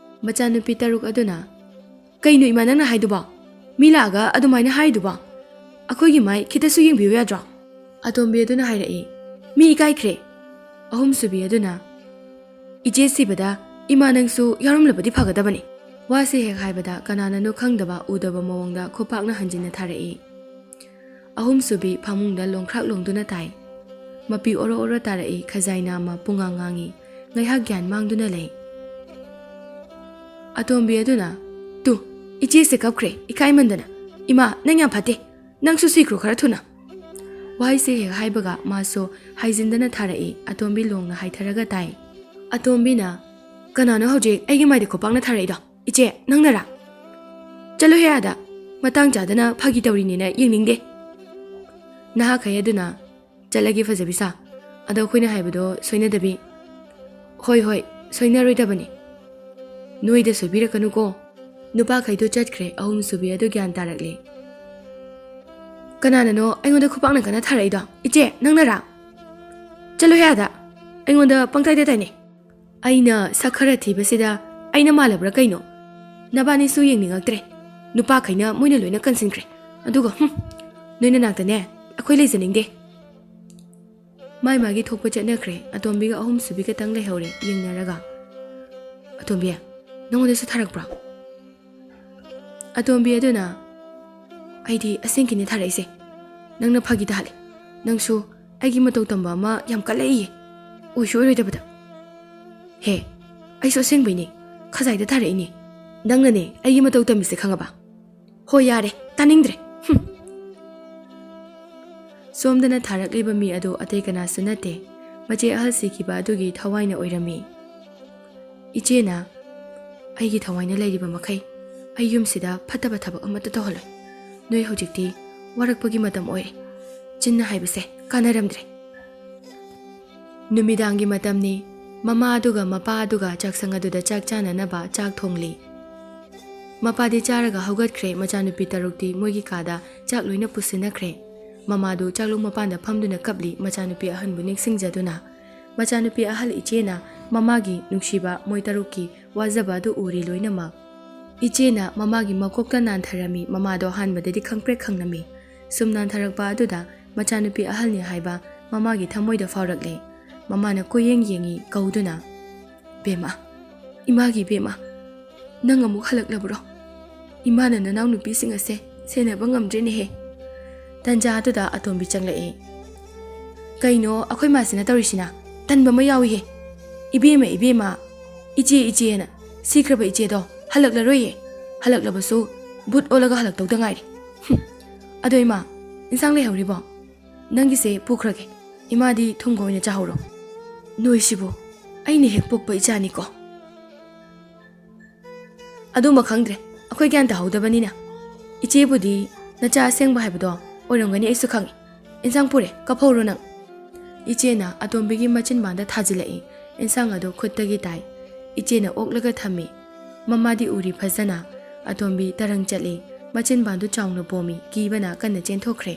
ꯃꯆꯥꯅꯨꯄꯤ ꯇꯔꯨꯛ ꯑꯗꯨꯅ, "ꯀꯩꯅꯣ ꯏꯃꯥ ꯅꯪꯅ ꯍꯥꯏꯗꯨꯕꯣ? ꯃꯤ ꯂꯥꯛꯑꯒ ꯑꯗꯨꯃꯥꯏꯅ ꯍꯥꯏꯗꯨꯕꯣ? ꯑꯩꯈꯣꯏꯒꯤ ꯃꯥꯏ ꯈꯤꯇꯁꯨ ꯌꯦꯡꯕꯤꯌꯨ ꯌꯥꯗ꯭ꯔꯣ?" ꯑꯇꯣꯝꯕꯤ ꯑꯗꯨꯅ ꯍꯥꯏꯔꯛꯏ, "ꯃꯤ ꯏꯀꯥꯏꯈ꯭ꯔꯦ꯫" ꯑꯍꯨꯝꯁꯨꯕꯤ ꯑꯗꯨꯅ, "ꯏꯆꯦ ꯁꯤꯕꯗ ꯏꯃꯥ ꯅꯪꯁꯨ ꯌꯥꯎꯔꯝꯂꯕꯗꯤ ꯐꯒꯗꯕꯅꯤ꯫" ꯋꯥꯁꯦ ꯍꯦꯛ ꯍꯥꯏꯕꯗ ꯀꯅꯥꯅꯅꯣ ꯈꯪꯗꯕ ꯎꯗꯕ ꯃꯑꯣꯡꯗ ꯈꯨꯄꯥꯛꯅ ꯍꯟꯖꯤꯟꯅ ꯊꯥꯔꯛꯏ꯫ ꯑꯍꯨꯝꯁꯨꯕꯤ ꯐꯃꯨꯡꯗ ꯂꯣꯡꯈ꯭ꯔꯥꯛ ꯂꯣꯡꯗꯨꯅ ꯇꯥꯏ꯫ ꯃꯄꯤ ꯑꯣꯔꯣ ꯑꯣꯔꯣ ꯇꯥꯔꯛꯏ, ꯈꯖꯥꯏꯅ ꯑꯃ ꯄꯨꯡꯉꯥꯡ ꯉꯥꯡꯉꯤ꯫ ꯉꯥꯏꯍꯥꯛ ꯒ꯭ꯌꯥꯟ ꯃꯥꯡꯗꯨꯅ ꯂꯩ꯫ ꯑꯇꯣꯝꯕꯤ ꯑꯗꯨꯅ, "ꯇꯨ, ꯏꯆꯦꯁꯦ ꯀꯞꯈ꯭ꯔꯦ, ꯏꯀꯥꯏꯃꯟꯗꯅ꯫ ꯏꯃꯥ, ꯅꯪ ꯌꯥꯝ ꯐꯠꯇꯦ꯫ ꯅꯪꯁꯨ ꯁꯤꯈ꯭ꯔꯣ ꯈꯔ ꯊꯨꯅ꯫" ꯋꯥꯍꯩꯁꯦ ꯍꯦꯛ ꯍꯥꯏꯕꯒ ꯃꯥꯁꯨ ꯍꯥꯏꯖꯤꯟꯗꯅ ꯊꯥꯔꯛꯏ꯫ ꯑꯇꯣꯝꯕꯤ ꯂꯣꯡꯅ ꯍꯥꯏꯊꯔꯒ ꯇꯥꯏ꯫ ꯑꯇꯣꯝꯕꯤꯅ, "ꯀꯅꯥꯅꯣ ꯍꯧꯖꯤꯛ ꯑꯩꯒꯤ ꯃꯥꯏꯗ ꯈꯨꯄꯥꯛꯅ ꯊꯥꯔꯛꯏꯗꯣ? ꯏꯆꯦ, ꯅꯪꯅꯔꯥ? ꯆꯠꯂꯨꯍꯦ ꯑꯥꯗ꯫ ꯃꯇꯥꯡ ꯆꯥꯗꯅ ꯐꯥꯒꯤ ꯇꯧꯔꯤꯅꯦꯅ ꯌꯦꯡꯅꯤꯡꯗꯦ꯫" ꯅꯍꯥꯈꯩ ꯑꯗꯨꯅ, "ꯆꯠꯂꯒꯦ ꯐꯖꯕꯤꯁꯥ꯫ ꯑꯗꯣ ꯑꯩꯈꯣꯏꯅ ꯍꯥꯏꯕꯗꯣ ꯁꯣꯏꯅꯗꯕꯤ꯫" "ꯍꯣꯏ, ꯍꯣꯏ, ꯁꯣꯏꯅꯔꯣꯏꯗꯕꯅꯤ꯫ ꯅꯣꯏꯗ ꯁꯣꯏꯕꯤꯔꯛꯀꯅꯨꯀꯣ꯫" ꯅꯨꯄꯥꯈꯩꯗꯣ ꯆꯠꯈ꯭ꯔꯦ꯫ ꯑꯍꯨꯝꯁꯨꯕꯤ ꯑꯗꯨ ꯒ꯭ꯌꯥꯟ ꯇꯥꯔꯛꯂꯦ꯫ "ꯀꯅꯥꯅꯅꯣ ꯑꯩꯉꯣꯟꯗ ꯈꯨꯄꯥꯛꯅ ꯀꯟꯅ ꯊꯥꯔꯛꯏꯗꯣ? ꯏꯆꯦ, ꯅꯪꯅꯔꯥ? ꯆꯠꯂꯨꯍꯦ ꯑꯥꯗ꯫ ꯑꯩꯉꯣꯟꯗ ꯄꯪꯇꯥꯏꯗ ꯇꯥꯏꯅꯩ꯫ ꯑꯩꯅ ꯁꯛ ꯈꯔ ꯊꯤꯕꯁꯤꯗ ꯑꯩꯅ ꯃꯥꯜꯂꯕ꯭ꯔꯥ ꯀꯩꯅꯣ? ꯅꯕꯥꯅꯤꯁꯨ ꯌꯦꯡꯅꯤꯡꯉꯛꯇ꯭ꯔꯦ꯫ ꯅꯨꯄꯥꯈꯩꯅ ꯃꯣꯏꯅ ꯂꯣꯏꯅ ꯀꯟꯁꯤꯟꯈ꯭ꯔꯦ꯫ ꯑꯗꯨꯒ, ꯍꯨꯝ, ꯅꯣꯏ ꯅꯅꯥꯛꯇꯅꯦ, ꯑꯩꯈꯣꯏ ꯂꯩꯖꯅꯤꯡꯗꯦ꯫ ꯃꯥꯏ ꯃꯥꯒꯤ ꯊꯣꯛꯄ ꯆꯠꯅꯈ꯭ꯔꯦ꯫ ꯑꯇꯣꯝꯕꯤꯒ ꯑꯍꯨꯝꯁꯨꯕꯤ ꯈꯛꯇꯪ ꯂꯩꯍꯧꯔꯦ ꯌꯦꯡꯅꯔꯒ꯫ "ꯑꯇꯣꯝꯕꯤ, ꯅꯉꯣꯟꯗꯁꯨ ꯊꯥꯔꯛꯄ꯭ꯔꯣ?" ꯑꯇꯣꯝꯕꯤ ꯑꯗꯨꯅ, "ꯑꯩꯗꯤ ꯑꯁꯦꯡꯀꯤꯅꯦ ꯊꯥꯔꯛꯏꯁꯦ꯫ ꯅꯪꯅ ꯐꯥꯒꯤ ꯇꯥꯍꯜꯂꯦ꯫ ꯅꯪꯁꯨ ꯑꯩꯒꯤ ꯃꯇꯧ ꯇꯝꯕ ꯑꯃ ꯌꯥꯝ ꯀꯜꯂꯛꯏꯌꯦ꯫ ꯑꯣꯏꯁꯨ ꯑꯣꯏꯔꯣꯏꯗꯕꯗ꯫" "ꯍꯦ, ꯑꯩꯁꯨ ꯑꯁꯦꯡꯕꯩꯅꯦ꯫ ꯈꯖꯥꯏꯗ ꯊꯥꯔꯛꯏꯅꯦ꯫ ꯅꯪꯅꯅꯦ ꯑꯩꯒꯤ ꯃꯇꯧ ꯇꯝꯃꯤꯁꯦ, ꯈꯪꯉꯕ?" "ꯍꯣꯏ, ꯌꯥꯔꯦ, ꯇꯥꯅꯤꯡꯗ꯭ꯔꯦ꯫ ꯍꯨꯝ꯫" ꯁꯣꯝꯗꯅ ꯊꯥꯔꯛꯂꯤꯕ ꯃꯤ ꯑꯗꯨ ꯑꯇꯩ ꯀꯅꯥꯁꯨ ꯅꯠꯇꯦ, ꯃꯆꯦ ꯑꯍꯜ ꯁꯤꯈꯤꯕ ꯑꯗꯨꯒꯤ ꯊꯋꯥꯏꯅ ꯑꯣꯏꯔꯝꯃꯤ꯫ ꯏꯆꯦꯅ, "ꯑꯩꯒꯤ ꯊꯋꯥꯏꯅ ꯂꯩꯔꯤꯕ ꯃꯈꯩ ꯑꯩ ꯌꯨꯝꯁꯤꯗ ꯐꯠꯇꯕ ꯊꯕꯛ ꯑꯃꯠꯇ ꯇꯧꯍꯜꯂꯣꯏ꯫ ꯅꯣꯏ ꯍꯧꯖꯤꯛꯇꯤ ꯋꯥꯔꯛꯄꯒꯤ ꯃꯇꯝ ꯑꯣꯏꯔꯦ꯫ ꯆꯤꯟꯅ ꯍꯥꯏꯕꯁꯦ ꯀꯥꯟꯅꯔꯝꯗ꯭ꯔꯦ꯫" ꯅꯨꯃꯤꯗꯥꯡꯒꯤ ꯃꯇꯝꯅꯤ꯫ ꯃꯃꯥ ꯑꯗꯨꯒ ꯃꯄꯥ ꯑꯗꯨꯒ ꯆꯥꯛꯁꯪ ꯑꯗꯨꯗ ꯆꯥꯛ ꯆꯥꯅꯅꯕ ꯆꯥꯛ ꯊꯣꯡꯂꯤ꯫ ꯃꯄꯥꯗꯤ ꯆꯥꯔꯒ ꯍꯧꯒꯠꯈ꯭ꯔꯦ꯫ ꯃꯆꯥꯅꯨꯄꯤ ꯇꯔꯨꯛꯇꯤ ꯃꯣꯏꯒꯤ ꯀꯥꯗ ꯆꯥꯛ ꯂꯣꯏꯅ ꯄꯨꯁꯤꯟꯅꯈ꯭ꯔꯦ꯫ ꯃꯃꯥꯗꯨ ꯆꯥꯛꯂꯨ ꯃꯄꯥꯟꯗ ꯐꯝꯗꯨꯅ ꯀꯞꯂꯤ, ꯃꯆꯥꯅꯨꯄꯤ ꯑꯍꯟꯕꯨ ꯅꯤꯡꯁꯤꯡꯖꯗꯨꯅ꯫ ꯃꯆꯥꯅꯨꯄꯤ ꯑꯍꯜ ꯏꯆꯦꯅ ꯃꯃꯥꯒꯤ ꯅꯨꯡꯁꯤꯕ, ꯃꯣꯏ ꯇꯔꯨꯛꯀꯤ ꯋꯥꯖꯕ ꯑꯗꯨ ꯎꯔꯤ ꯂꯣꯏꯅꯃꯛ꯫ ꯏꯆꯦꯅ ꯃꯃꯥꯒꯤ ꯃꯀꯣꯛꯇ ꯅꯥꯟꯊꯔꯝꯃꯤ꯫ ꯃꯃꯥꯗꯣ ꯑꯍꯥꯟꯕꯗꯗꯤ ꯈꯪꯄ꯭ꯔꯦꯛ ꯈꯪꯂꯝꯃꯤ꯫ ꯁꯨꯝ ꯅꯥꯟꯊꯔꯛꯄ ꯑꯗꯨꯗ ꯃꯆꯥꯅꯨꯄꯤ ꯑꯍꯜꯅꯤ ꯍꯥꯏꯕ ꯃꯃꯥꯒꯤ ꯊꯃꯣꯏꯗ ꯐꯥꯎꯔꯛꯂꯦ꯫ ꯃꯃꯥꯅ ꯀꯣꯏꯌꯦꯡ ꯌꯦꯡꯉꯤ ꯀꯧꯗꯨꯅ, "ꯕꯦꯝꯃ, ꯏꯃꯥꯒꯤ ꯕꯦꯝꯃ, ꯅꯪ ꯑꯃꯨꯛ ꯍꯜꯂꯛꯂꯕ꯭ꯔꯣ? ꯏꯃꯥꯅ ꯅꯅꯥꯎ ꯅꯨꯄꯤꯁꯤꯡ ꯑꯁꯦ ꯁꯦꯟꯅꯕ ꯉꯝꯗ꯭ꯔꯦꯅꯦꯍꯦ꯫" ꯇꯟꯖꯥ ꯑꯗꯨꯗ ꯑꯇꯣꯝꯕꯤ ꯆꯪꯂꯛꯑꯦ꯫ "ꯀꯩꯅꯣ ꯑꯩꯈꯣꯏ ꯃꯥꯁꯤꯅ ꯇꯧꯔꯤꯁꯤꯅ? ꯇꯟꯕ ꯑꯃ ꯌꯥꯎꯏꯍꯦ꯫ ꯏꯕꯦꯝꯃ, ꯏꯕꯦꯝꯃ, ꯏꯆꯦ, ꯏꯆꯦꯅ ꯁꯤꯈ꯭ꯔꯕ ꯏꯆꯦꯗꯣ ꯍꯜꯂꯛꯂꯔꯣꯏꯌꯦ꯫ ꯍꯜꯂꯛꯂꯕꯁꯨ ꯕꯨꯠ ꯑꯣꯜꯂꯒ ꯍꯜꯂꯛꯇꯧꯗ ꯉꯥꯏꯔꯦ꯫ ꯍꯨꯝ꯫ ꯑꯗꯣ ꯏꯃꯥ, ꯏꯟꯁꯥꯡ ꯂꯩꯍꯧꯔꯤꯕꯣ? ꯅꯪꯒꯤꯁꯦ ꯄꯨꯈ꯭ꯔꯒꯦ꯫ ꯏꯃꯥꯗꯤ ꯊꯨꯝꯒ ꯑꯣꯏꯅ ꯆꯥꯍꯧꯔꯣ꯫" "ꯅꯣꯏꯁꯤꯕꯨ ꯑꯩꯅ ꯍꯦꯛ ꯄꯣꯛꯄ ꯏꯆꯥꯅꯤꯀꯣ?" "ꯑꯗꯨꯃ ꯈꯪꯗ꯭ꯔꯦ, ꯑꯩꯈꯣꯏ ꯒ꯭ꯌꯥꯟ ꯇꯥꯍꯧꯗꯕꯅꯤꯅ꯫ ꯏꯆꯦꯕꯨꯗꯤ ꯅꯆꯥ ꯑꯁꯦꯡꯕ ꯍꯥꯏꯕꯗꯣ ꯑꯣꯏꯔꯝꯒꯅꯤ, ꯑꯩꯁꯨ ꯈꯪꯉꯤ꯫ ꯏꯟꯁꯥꯡ ꯄꯨꯔꯦ, ꯀꯞꯐꯧꯔꯣ ꯅꯪ꯫" ꯏꯆꯦꯅ ꯑꯇꯣꯝꯕꯤꯒꯤ ꯃꯆꯤꯟꯕꯥꯟꯗ ꯊꯥꯖꯤꯜꯂꯛꯏ꯫ ꯏꯟꯁꯥꯡ ꯑꯗꯨ ꯈꯨꯠꯇꯒꯤ ꯇꯥꯏ꯫ ꯏꯆꯦꯅ ꯑꯣꯛꯂꯒ ꯊꯝꯃꯤ꯫ ꯃꯃꯥꯗꯤ ꯎꯔꯤ ꯐꯖꯅ꯫ ꯑꯇꯣꯝꯕꯤ ꯇꯔꯪ ꯆꯠꯂꯤ꯫ ꯃꯆꯤꯟꯕꯥꯟꯗꯨ ꯆꯥꯎꯅ ꯄꯣꯝꯃꯤ꯫ ꯀꯤꯕꯅ ꯀꯟꯅ ꯆꯦꯟꯊꯣꯛꯈ꯭ꯔꯦ꯫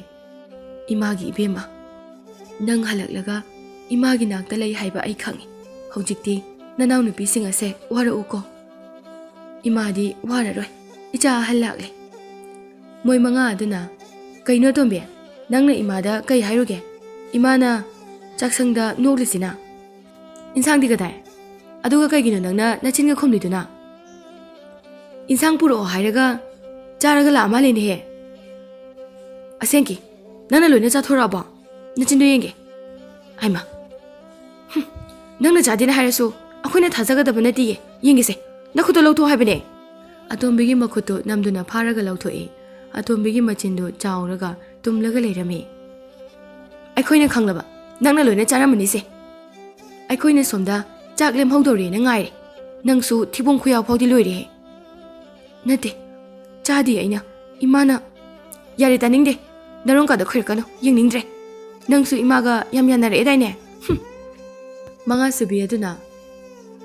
"ꯏꯃꯥꯒꯤ ꯏꯕꯦꯝꯃ, ꯅꯪ ꯍꯜꯂꯛꯂꯒ ꯏꯃꯥꯒꯤ ꯅꯥꯛꯇ ꯂꯩ ꯍꯥꯏꯕ ꯑꯩ ꯈꯪꯉꯤ꯫ ꯍꯧꯖꯤꯛꯇꯤ ꯅꯅꯥꯎꯅꯨꯄꯤꯁꯤꯡ ꯑꯁꯦ ꯋꯥꯔꯛꯎꯀꯣ꯫" "ꯏꯃꯥꯗꯤ ꯋꯥꯔꯔꯣꯏ, ꯏꯆꯥ ꯑꯍꯜ ꯂꯥꯛꯂꯦ꯫" ꯃꯣꯏ ꯃꯉꯥ ꯑꯗꯨꯅ, "ꯀꯩꯅꯣ ꯇꯣꯝꯕꯤ, ꯅꯪꯅ ꯏꯃꯥꯗ ꯀꯩ ꯍꯥꯏꯔꯨꯒꯦ? ꯏꯃꯥꯅ ꯆꯥꯛꯁꯪꯗ ꯅꯣꯛꯂꯤꯁꯤꯅ꯫ "ꯏꯟꯁꯥꯡꯗꯤ ꯀꯗꯥꯏ? ꯑꯗꯨꯒ ꯀꯩꯒꯤꯅꯣ ꯅꯪꯅ ꯅꯆꯤꯟꯒ ꯈꯨꯝꯂꯤꯗꯨꯅ? ꯏꯟꯁꯥꯡ ꯄꯨꯔꯛꯑꯣ ꯍꯥꯏꯔꯒ ꯆꯥꯔꯒ ꯂꯥꯛꯑ ꯃꯥꯜꯂꯦꯅꯦꯍꯦ꯫ ꯑꯁꯦꯡꯀꯤ, ꯅꯪꯅ ꯂꯣꯏꯅ ꯆꯥꯊꯣꯔꯛꯑꯕꯣ? ꯅꯆꯤꯟꯗꯣ ꯌꯦꯡꯒꯦ꯫ ꯍꯥꯏꯃ, ꯍꯨꯝ, ꯅꯪꯅ ꯆꯥꯗꯦꯅ ꯍꯥꯏꯔꯁꯨ ꯑꯩꯈꯣꯏꯅ ꯊꯥꯖꯒꯗꯕ ꯅꯠꯇꯤꯌꯦ꯫ ꯌꯦꯡꯒꯦꯁꯦ, ꯅꯈꯨꯠꯇꯣ ꯂꯧꯊꯣꯛꯑꯣ ꯍꯥꯏꯕꯅꯦ꯫" ꯑꯇꯣꯝꯕꯤꯒꯤ ꯃꯈꯨꯠꯇꯨ ꯅꯝꯗꯨꯅ ꯐꯥꯔꯒ ꯂꯧꯊꯣꯛꯏ꯫ ꯑꯇꯣꯝꯕꯤꯒꯤ ꯃꯆꯤꯟꯗꯨ ꯆꯥꯎꯔꯒ ꯇꯨꯝꯂꯒ ꯂꯩꯔꯝꯃꯤ꯫ "ꯑꯩꯈꯣꯏꯅ ꯈꯪꯂꯕ, ꯅꯪꯅ ꯂꯣꯏꯅ ꯆꯥꯔꯝꯃꯅꯤꯁꯦ꯫ ꯑꯩꯈꯣꯏꯅ ꯁꯣꯝꯗ ꯆꯥꯛ ꯂꯦꯝꯍꯧꯗꯧꯔꯦꯅ ꯉꯥꯏꯔꯦ꯫ ꯅꯪꯁꯨ ꯊꯤꯕꯣꯡ ꯈꯨꯌꯥꯎ ꯐꯥꯎꯗꯤ ꯂꯣꯏꯔꯦꯍꯦ꯫" "ꯅꯠꯇꯦ, ꯆꯥꯗꯦ ꯑꯩꯅ, ꯏꯃꯥꯅ꯫" "ꯌꯥꯔꯦ, ꯇꯥꯅꯤꯡꯗꯦ꯫ ꯅꯔꯣꯡꯀꯥꯗꯣ ꯈꯣꯏꯔꯛꯀꯅꯨ, ꯌꯦꯡꯅꯤꯡꯗ꯭ꯔꯦ꯫ ꯅꯪꯁꯨ ꯏꯃꯥꯒ ꯌꯥꯝ ꯌꯥꯅꯔꯛꯑꯦꯗꯥꯏꯅꯦ?" ꯍꯨꯝ꯫ ꯃꯉꯥꯁꯨꯕꯤ ꯑꯗꯨꯅ,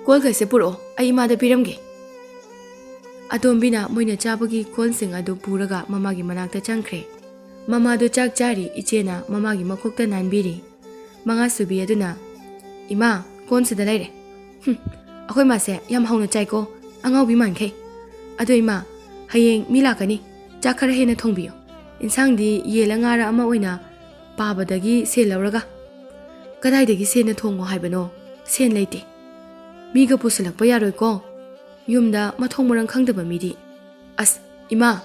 "ꯀꯣꯜꯈꯩꯁꯦ ꯄꯨꯔꯛꯑꯣ, ꯑꯩ ꯏꯃꯥꯗ ꯄꯤꯔꯝꯒꯦ꯫" ꯑꯇꯣꯝꯕꯤꯅ ꯃꯣꯏꯅ ꯆꯥꯕꯒꯤ ꯀꯣꯜꯁꯤꯡ ꯑꯗꯨ ꯄꯨꯔꯒ ꯃꯃꯥꯒꯤ ꯃꯅꯥꯛꯇ ꯆꯪꯈ꯭ꯔꯦ꯫ ꯃꯃꯥꯗꯨ ꯆꯥꯛ ꯆꯥꯔꯤ, ꯏꯆꯦꯅ ꯃꯃꯥꯒꯤ ꯃꯀꯣꯛꯇ ꯅꯥꯟꯕꯤꯔꯤ꯫ ꯃꯉꯥꯁꯨꯕꯤ ꯑꯗꯨꯅ, "ꯏꯃꯥ, ꯀꯣꯟꯁꯤꯗ ꯂꯩꯔꯦ꯫" "ꯍꯨꯝ, ꯑꯩꯈꯣꯏ ꯃꯥꯁꯦ ꯌꯥꯝ ꯍꯥꯎꯅ ꯆꯥꯏꯀꯣ, ꯑꯉꯥꯎꯕꯤ ꯃꯥꯟꯈꯩ꯫ ꯑꯗꯣ ꯏꯃꯥ, ꯍꯌꯦꯡ ꯃꯤ ꯂꯥꯛꯀꯅꯤ, ꯆꯥꯛ ꯈꯔ ꯍꯦꯟꯅ ꯊꯣꯡꯕꯤꯌꯨ꯫ ꯏꯟꯁꯥꯡꯗꯤ ꯌꯦꯜꯂ ꯉꯥꯔ ꯑꯃ ꯑꯣꯏꯅ ꯄꯥꯕꯗꯒꯤ ꯁꯦꯜ ꯂꯧꯔꯒ꯫" "ꯀꯗꯥꯏꯗꯒꯤ ꯁꯦꯟꯅ ꯊꯣꯡꯉꯣ ꯍꯥꯏꯕꯅꯣ? ꯁꯦꯟ ꯂꯩꯇꯦ꯫ ꯃꯤꯒ ꯄꯨꯁꯤꯜꯂꯛꯄ ꯌꯥꯔꯣꯏꯀꯣ, ꯌꯨꯝꯗ ꯃꯊꯣꯡ ꯃꯔꯝ ꯈꯪꯗꯕ ꯃꯤꯗꯤ꯫" "ꯑꯁ, ꯏꯃꯥ,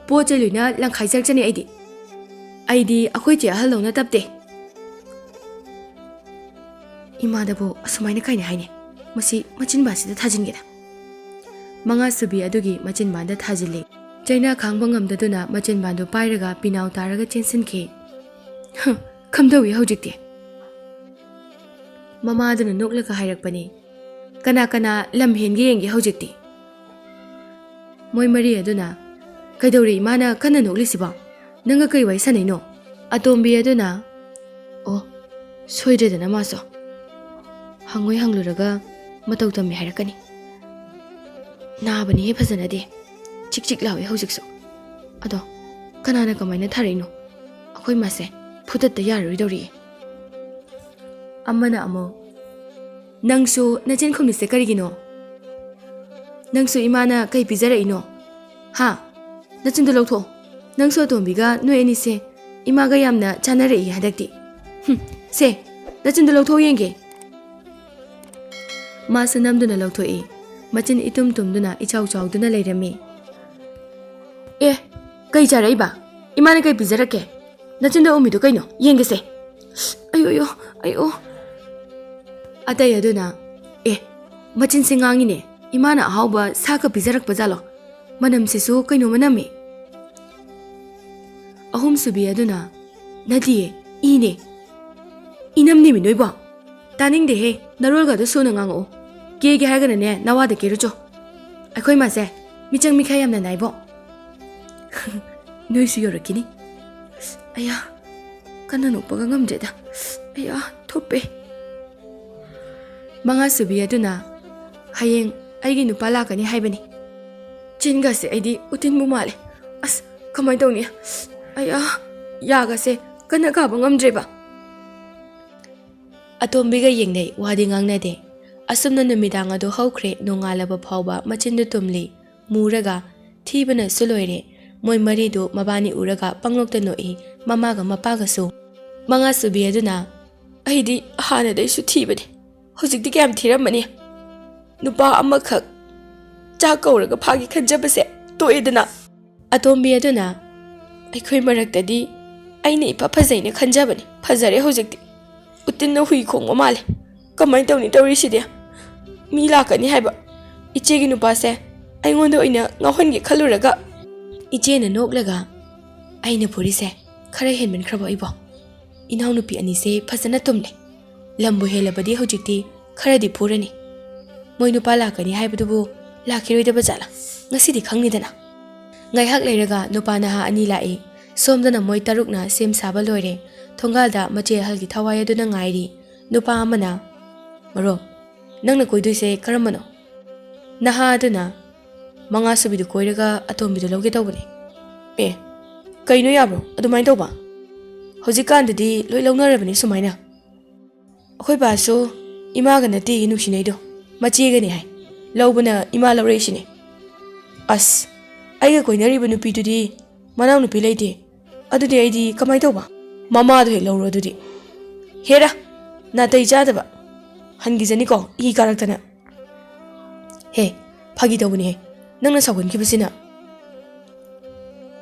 ꯄꯣꯠ ꯆꯩ ꯂꯣꯏꯅ ꯂꯪꯈꯥꯏ ꯆꯔꯛꯆꯅꯤ ꯑꯩꯗꯤ꯫ ꯑꯩꯗꯤ ꯑꯩꯈꯣꯏ ꯆꯦ ꯑꯍꯜꯗꯧꯅ ꯇꯞꯇꯦ꯫" ꯏꯃꯥꯗꯕꯨ ꯑꯁꯨꯃꯥꯏꯅ ꯀꯥꯏꯅ ꯍꯥꯏꯅꯤ? ꯃꯁꯤ ꯃꯆꯤꯟꯕꯥꯁꯤꯗ ꯊꯥꯖꯤꯟꯒꯦꯗ꯫ ꯃꯉꯥꯁꯨꯕꯤ ꯑꯗꯨꯒꯤ ꯃꯆꯤꯟꯕꯥꯟꯗ ꯊꯥꯖꯤꯜꯂꯤ꯫ ꯆꯩꯅꯥ ꯈꯥꯡꯕ ꯉꯝꯗꯗꯨꯅ ꯃꯆꯤꯟꯕꯥꯟꯗꯨ ꯄꯥꯏꯔꯒ ꯄꯤꯅꯥꯎ ꯇꯥꯔꯒ ꯆꯦꯟꯁꯤꯟꯈꯤ꯫ "ꯍ, ꯀꯝꯗꯧꯏ ꯍꯧꯖꯤꯛꯇꯤ?" ꯃꯃꯥꯗꯨꯅ ꯅꯣꯛꯂꯒ ꯍꯥꯏꯔꯛꯄꯅꯤ꯫ "ꯀꯅꯥ ꯀꯅꯥ ꯂꯝ ꯍꯦꯟꯒꯦ ꯌꯦꯡꯒꯦ ꯍꯧꯖꯤꯛꯇꯤ꯫" ꯃꯣꯏ ꯃꯔꯤ ꯑꯗꯨꯅ, "ꯀꯩꯗꯧꯔꯦ ꯏꯃꯥꯅ ꯀꯟꯅ ꯅꯣꯛꯂꯤꯁꯤꯕꯣ? ꯅꯪꯒ ꯀꯩ ꯋꯥꯔꯤ ꯁꯥꯟꯅꯩꯅꯣ?" ꯑꯇꯣꯝꯕꯤ ꯑꯗꯨꯅ, "ꯑꯣ, ꯁꯣꯏꯗ꯭ꯔꯦꯗꯅ ꯃꯥꯁꯨ꯫ ꯍꯪꯉꯣꯏ ꯍꯪꯂꯨꯔꯒ ꯃꯇꯧ ꯇꯝꯃꯤ ꯍꯥꯏꯔꯛꯀꯅꯤ꯫ ꯅꯥꯕꯅꯤꯍꯦ ꯐꯖꯅꯗꯤ꯫ ꯆꯤꯛ ꯆꯤꯛ ꯂꯥꯎꯏ ꯍꯧꯖꯤꯛꯁꯨ꯫ ꯑꯗꯣ ꯀꯅꯥꯅ ꯀꯃꯥꯏꯅ ꯊꯥꯔꯛꯏꯅꯣ? ꯑꯩꯈꯣꯏ ꯃꯥꯁꯦ ꯐꯨꯗꯠꯇ ꯌꯥꯔꯔꯣꯏꯗꯧꯔꯤꯌꯦ꯫" ꯑꯃꯅ ꯑꯃꯨꯛ, "ꯅꯪꯁꯨ ꯅꯆꯤꯟ ꯈꯨꯝꯂꯤꯁꯦ ꯀꯔꯤꯒꯤꯅꯣ? ꯅꯪꯁꯨ ꯏꯃꯥꯅ ꯀꯩ ꯄꯤꯖꯔꯛꯏꯅꯣ? ꯍꯥ? ꯅꯆꯤꯟꯗꯣ ꯂꯧꯊꯣꯛꯑꯣ꯫ ꯅꯪꯁꯨ ꯑꯇꯣꯝꯕꯤꯒ ꯅꯣꯏ ꯑꯅꯤꯁꯦ ꯏꯃꯥꯒ ꯌꯥꯝꯅ ꯆꯥꯟꯅꯔꯛꯏ ꯍꯟꯗꯛꯇꯤ꯫ ꯍꯨꯝ, ꯁꯦ, ꯅꯆꯤꯟꯗꯣ ꯂꯧꯊꯣꯛ ꯌꯦꯡꯒꯦ꯫ ꯃꯥꯁꯨ ꯅꯝꯗꯨꯅ ꯂꯧꯊꯣꯛꯏ꯫ ꯃꯆꯤꯟ ꯏꯇꯨꯝ ꯇꯨꯝꯗꯨꯅ ꯏꯆꯥꯎ ꯆꯥꯎꯗꯨꯅ ꯂꯩꯔꯝꯃꯤ꯫ "ꯑꯦ, ꯀꯩ ꯆꯥꯔꯛꯏꯕ? ꯏꯃꯥꯅ ꯀꯩ ꯄꯤꯖꯔꯛꯀꯦ? ꯅꯆꯤꯟꯗ ꯎꯝꯃꯤꯗꯣ ꯀꯩꯅꯣ? ꯌꯦꯡꯒꯦꯁꯦ꯫ ꯑꯌꯣ, ꯑꯌꯣ, ꯑꯌꯣ꯫" ꯑꯇꯩ ꯑꯗꯨꯅ, "ꯑꯦ, ꯃꯆꯤꯟꯁꯦ ꯉꯥꯡꯉꯤꯅꯦ꯫ ꯏꯃꯥꯅ ꯑꯍꯥꯎꯕ ꯁꯥꯒ ꯄꯤꯖꯔꯛꯄ ꯖꯥꯠꯂꯣ? ꯃꯅꯝꯁꯤꯁꯨ ꯀꯩꯅꯣꯝꯃ ꯅꯝꯃꯤ꯫" ꯑꯍꯨꯝꯁꯨꯕꯤ ꯑꯗꯨꯅ, "ꯅꯠꯇꯤꯌꯦ, ꯏꯅꯦ꯫ ꯏꯅꯝꯅꯦꯃꯤ ꯅꯣꯏꯕꯣ꯫ ꯇꯥꯅꯤꯡꯗꯦꯍꯦ, ꯅꯔꯣꯜꯒꯗꯣ ꯁꯨꯅ ꯉꯥꯡꯉꯛꯑꯣ꯫ ꯀꯦꯒꯦ ꯍꯥꯏꯔꯒꯅꯅꯦ, ꯅꯋꯥꯗ ꯀꯦꯔꯨꯆꯣ꯫ ꯑꯩꯈꯣꯏ ꯃꯥꯁꯦ ꯃꯤꯆꯪ ꯃꯤꯈꯥꯏ ꯌꯥꯝꯅ ꯅꯥꯏꯕꯣ꯫" "ꯅꯣꯏꯁꯨ ꯌꯧꯔꯛꯈꯤꯅꯤ꯫ ꯑꯌꯥ, ꯀꯟꯅ ꯅꯣꯛꯄꯒ ꯉꯝꯗ꯭ꯔꯦꯗ꯫ ꯑꯌꯥ, ꯊꯨꯞꯄꯦ꯫" ꯃꯉꯥꯁꯨꯕꯤ ꯑꯗꯨꯅ, "ꯍꯌꯦꯡ ꯑꯩꯒꯤ ꯅꯨꯄꯥ ꯂꯥꯛꯀꯅꯤ ꯍꯥꯏꯕꯅꯤ꯫ ꯆꯤꯟꯒꯁꯦ ꯑꯩꯗꯤ ꯎꯇꯤꯟꯕꯨ ꯃꯥꯜꯂꯦ꯫ ꯑꯁ, ꯀꯃꯥꯏꯅ ꯇꯧꯅꯤ? ꯑꯌꯥ, ꯌꯥꯒꯁꯦ ꯀꯟꯅ ꯀꯥꯕ ꯉꯝꯗ꯭ꯔꯦꯕ꯫" ꯑꯇꯣꯝꯕꯤꯒ ꯌꯦꯡꯅꯩ, ꯋꯥꯗꯤ ꯉꯥꯡꯅꯗꯦ꯫ ꯑꯁꯨꯝꯅ ꯅꯨꯃꯤꯗꯥꯡ ꯑꯗꯨ ꯍꯧꯈ꯭ꯔꯦ, ꯅꯣꯡꯉꯥꯜꯂꯕ ꯐꯥꯎꯕ ꯃꯆꯤꯟꯗꯨ ꯇꯨꯝꯂꯤ꯫ ꯃꯨꯔꯒ ꯊꯤꯕꯅꯁꯨ ꯂꯣꯏꯔꯦ꯫ ꯃꯣꯏ ꯃꯔꯤꯗꯨ ꯃꯕꯥꯅꯤ ꯎꯔꯒ ꯄꯪꯅꯣꯛꯇ ꯅꯣꯛꯏ, ꯃꯃꯥꯒ ꯃꯄꯥꯒꯁꯨ꯫ ꯃꯉꯥꯁꯨꯕꯤ ꯑꯗꯨꯅ, "ꯑꯩꯗꯤ ꯍꯥꯟꯅꯗꯩꯁꯨ ꯊꯤꯕꯅꯦ꯫ ꯍꯧꯖꯤꯛꯇꯤ ꯀꯌꯥꯝ ꯊꯤꯔꯝꯃꯅꯤ? ꯅꯨꯄꯥ ꯑꯃꯈꯛ ꯆꯥꯛ ꯀꯧꯔꯒ ꯐꯥꯒꯦ ꯈꯟꯖꯕꯁꯦ ꯇꯣꯛꯑꯦꯗꯅ꯫" ꯑꯇꯣꯝꯕꯤ ꯑꯗꯨꯅ, "ꯑꯩꯈꯣꯏ ꯃꯔꯛꯇꯗꯤ ꯑꯩꯅ ꯏꯐ ꯐꯖꯩꯅ ꯈꯟꯖꯕꯅꯤ꯫ ꯐꯖꯔꯦ ꯍꯧꯖꯤꯛꯇꯤ꯫ ꯎꯇꯤꯟꯅ ꯍꯨꯏ ꯈꯣꯡꯕ ꯃꯥꯜꯂꯦ꯫ ꯀꯃꯥꯏꯅ ꯇꯧꯅꯤ ꯇꯧꯔꯤꯁꯤꯗꯤ? ꯃꯤ ꯂꯥꯛꯀꯅꯤ ꯍꯥꯏꯕ꯫ ꯏꯆꯦꯒꯤ ꯅꯨꯄꯥꯁꯦ ꯑꯩꯉꯣꯟꯗ ꯑꯣꯏꯅ ꯉꯥꯎꯍꯟꯒꯦ ꯈꯜꯂꯨꯔꯒ꯫" ꯏꯆꯦꯅ ꯅꯣꯛꯂꯒ, "ꯑꯩꯅ ꯐꯨꯔꯤꯁꯦ ꯈꯔ ꯍꯦꯟꯃꯟꯈ꯭ꯔꯕꯣ ꯑꯩꯕꯣ? ꯏꯅꯥꯎꯅꯨꯄꯤ ꯑꯅꯤꯁꯦ ꯐꯖꯅ ꯇꯨꯝꯂꯦ꯫ ꯂꯝꯕꯨ ꯍꯦꯜꯂꯕꯗꯤ ꯍꯧꯖꯤꯛꯇꯤ ꯈꯔꯗꯤ ꯐꯨꯔꯅꯤ꯫ ꯃꯣꯏ ꯅꯨꯄꯥ ꯂꯥꯛꯀꯅꯤ ꯍꯥꯏꯕꯗꯨꯕꯨ ꯂꯥꯛꯈꯤꯔꯣꯏꯗꯕ ꯖꯥꯠꯂꯥ? ꯉꯁꯤꯗꯤ ꯈꯪꯅꯤꯗꯅ꯫" ꯉꯥꯏꯍꯥꯛ ꯂꯩꯔꯒ ꯅꯨꯄꯥ ꯅꯍꯥ ꯑꯅꯤ ꯂꯥꯛꯏ꯫ ꯁꯣꯝꯗꯅ ꯃꯣꯏ ꯇꯔꯨꯛꯅ ꯁꯦꯝ ꯁꯥꯕ ꯂꯣꯏꯔꯦ꯫ ꯊꯣꯡꯒꯥꯜꯗ ꯃꯆꯦ ꯑꯍꯜꯒꯤ ꯊꯋꯥꯏ ꯑꯗꯨꯅ ꯉꯥꯏꯔꯤ꯫ ꯅꯨꯄꯥ ꯑꯃꯅ, "ꯃꯔꯣꯝ, ꯅꯪꯅ ꯀꯣꯏꯗꯣꯏꯁꯦ ꯀꯔꯝꯕꯅꯣ?" ꯅꯍꯥ ꯑꯗꯨꯅ, "ꯃꯉꯥꯁꯨꯕꯤꯗꯨ ꯀꯣꯏꯔꯒ ꯑꯇꯣꯝꯕꯤꯗꯨ ꯂꯧꯒꯦ ꯇꯧꯕꯅꯦ꯫" "ꯑꯦ, ꯀꯩꯅꯣ ꯌꯥꯕ꯭ꯔꯣ ꯑꯗꯨꯃꯥꯏꯅ ꯇꯧꯕ? ꯍꯧꯖꯤꯛꯀꯥꯟꯗꯗꯤ ꯂꯣꯏ ꯂꯧꯅꯔꯕꯅꯤ ꯁꯨꯃꯥꯏꯅ꯫ ꯑꯩꯈꯣꯏ ꯕꯥꯁꯨ ꯏꯃꯥꯒ ꯅꯠꯇꯦ ꯅꯨꯡꯁꯤꯅꯩꯗꯣ, ꯃꯆꯦꯒꯅꯤ ꯍꯥꯏ꯫ ꯂꯧꯕꯅ ꯏꯃꯥ ꯂꯧꯔꯛꯏꯁꯤꯅꯦ꯫" "ꯑꯁ, ꯑꯩꯒ ꯀꯣꯏꯅꯔꯤꯕ ꯅꯨꯄꯤꯗꯨꯗꯤ ꯃꯅꯥꯎꯅꯨꯄꯤ ꯂꯩꯇꯦ꯫ ꯑꯗꯨꯗꯤ ꯑꯩꯗꯤ ꯀꯃꯥꯏꯅ ꯇꯧꯕ? ꯃꯃꯥꯗꯣ ꯍꯦꯛ ꯂꯧꯔꯣ ꯑꯗꯨꯗꯤ꯫ ꯍꯦꯔꯥ, ꯅꯥꯇꯩ ꯆꯥꯗꯕ꯫ ꯍꯟꯈꯤꯖꯅꯤꯀꯣ, ꯏ ꯀꯥꯔꯛꯇꯅ꯫ ꯍꯦ, ꯐꯥꯒꯤ ꯇꯧꯕꯅꯦꯍꯦ꯫ ꯅꯪꯅ ꯁꯥꯎꯒꯟꯈꯤꯕꯁꯤꯅ꯫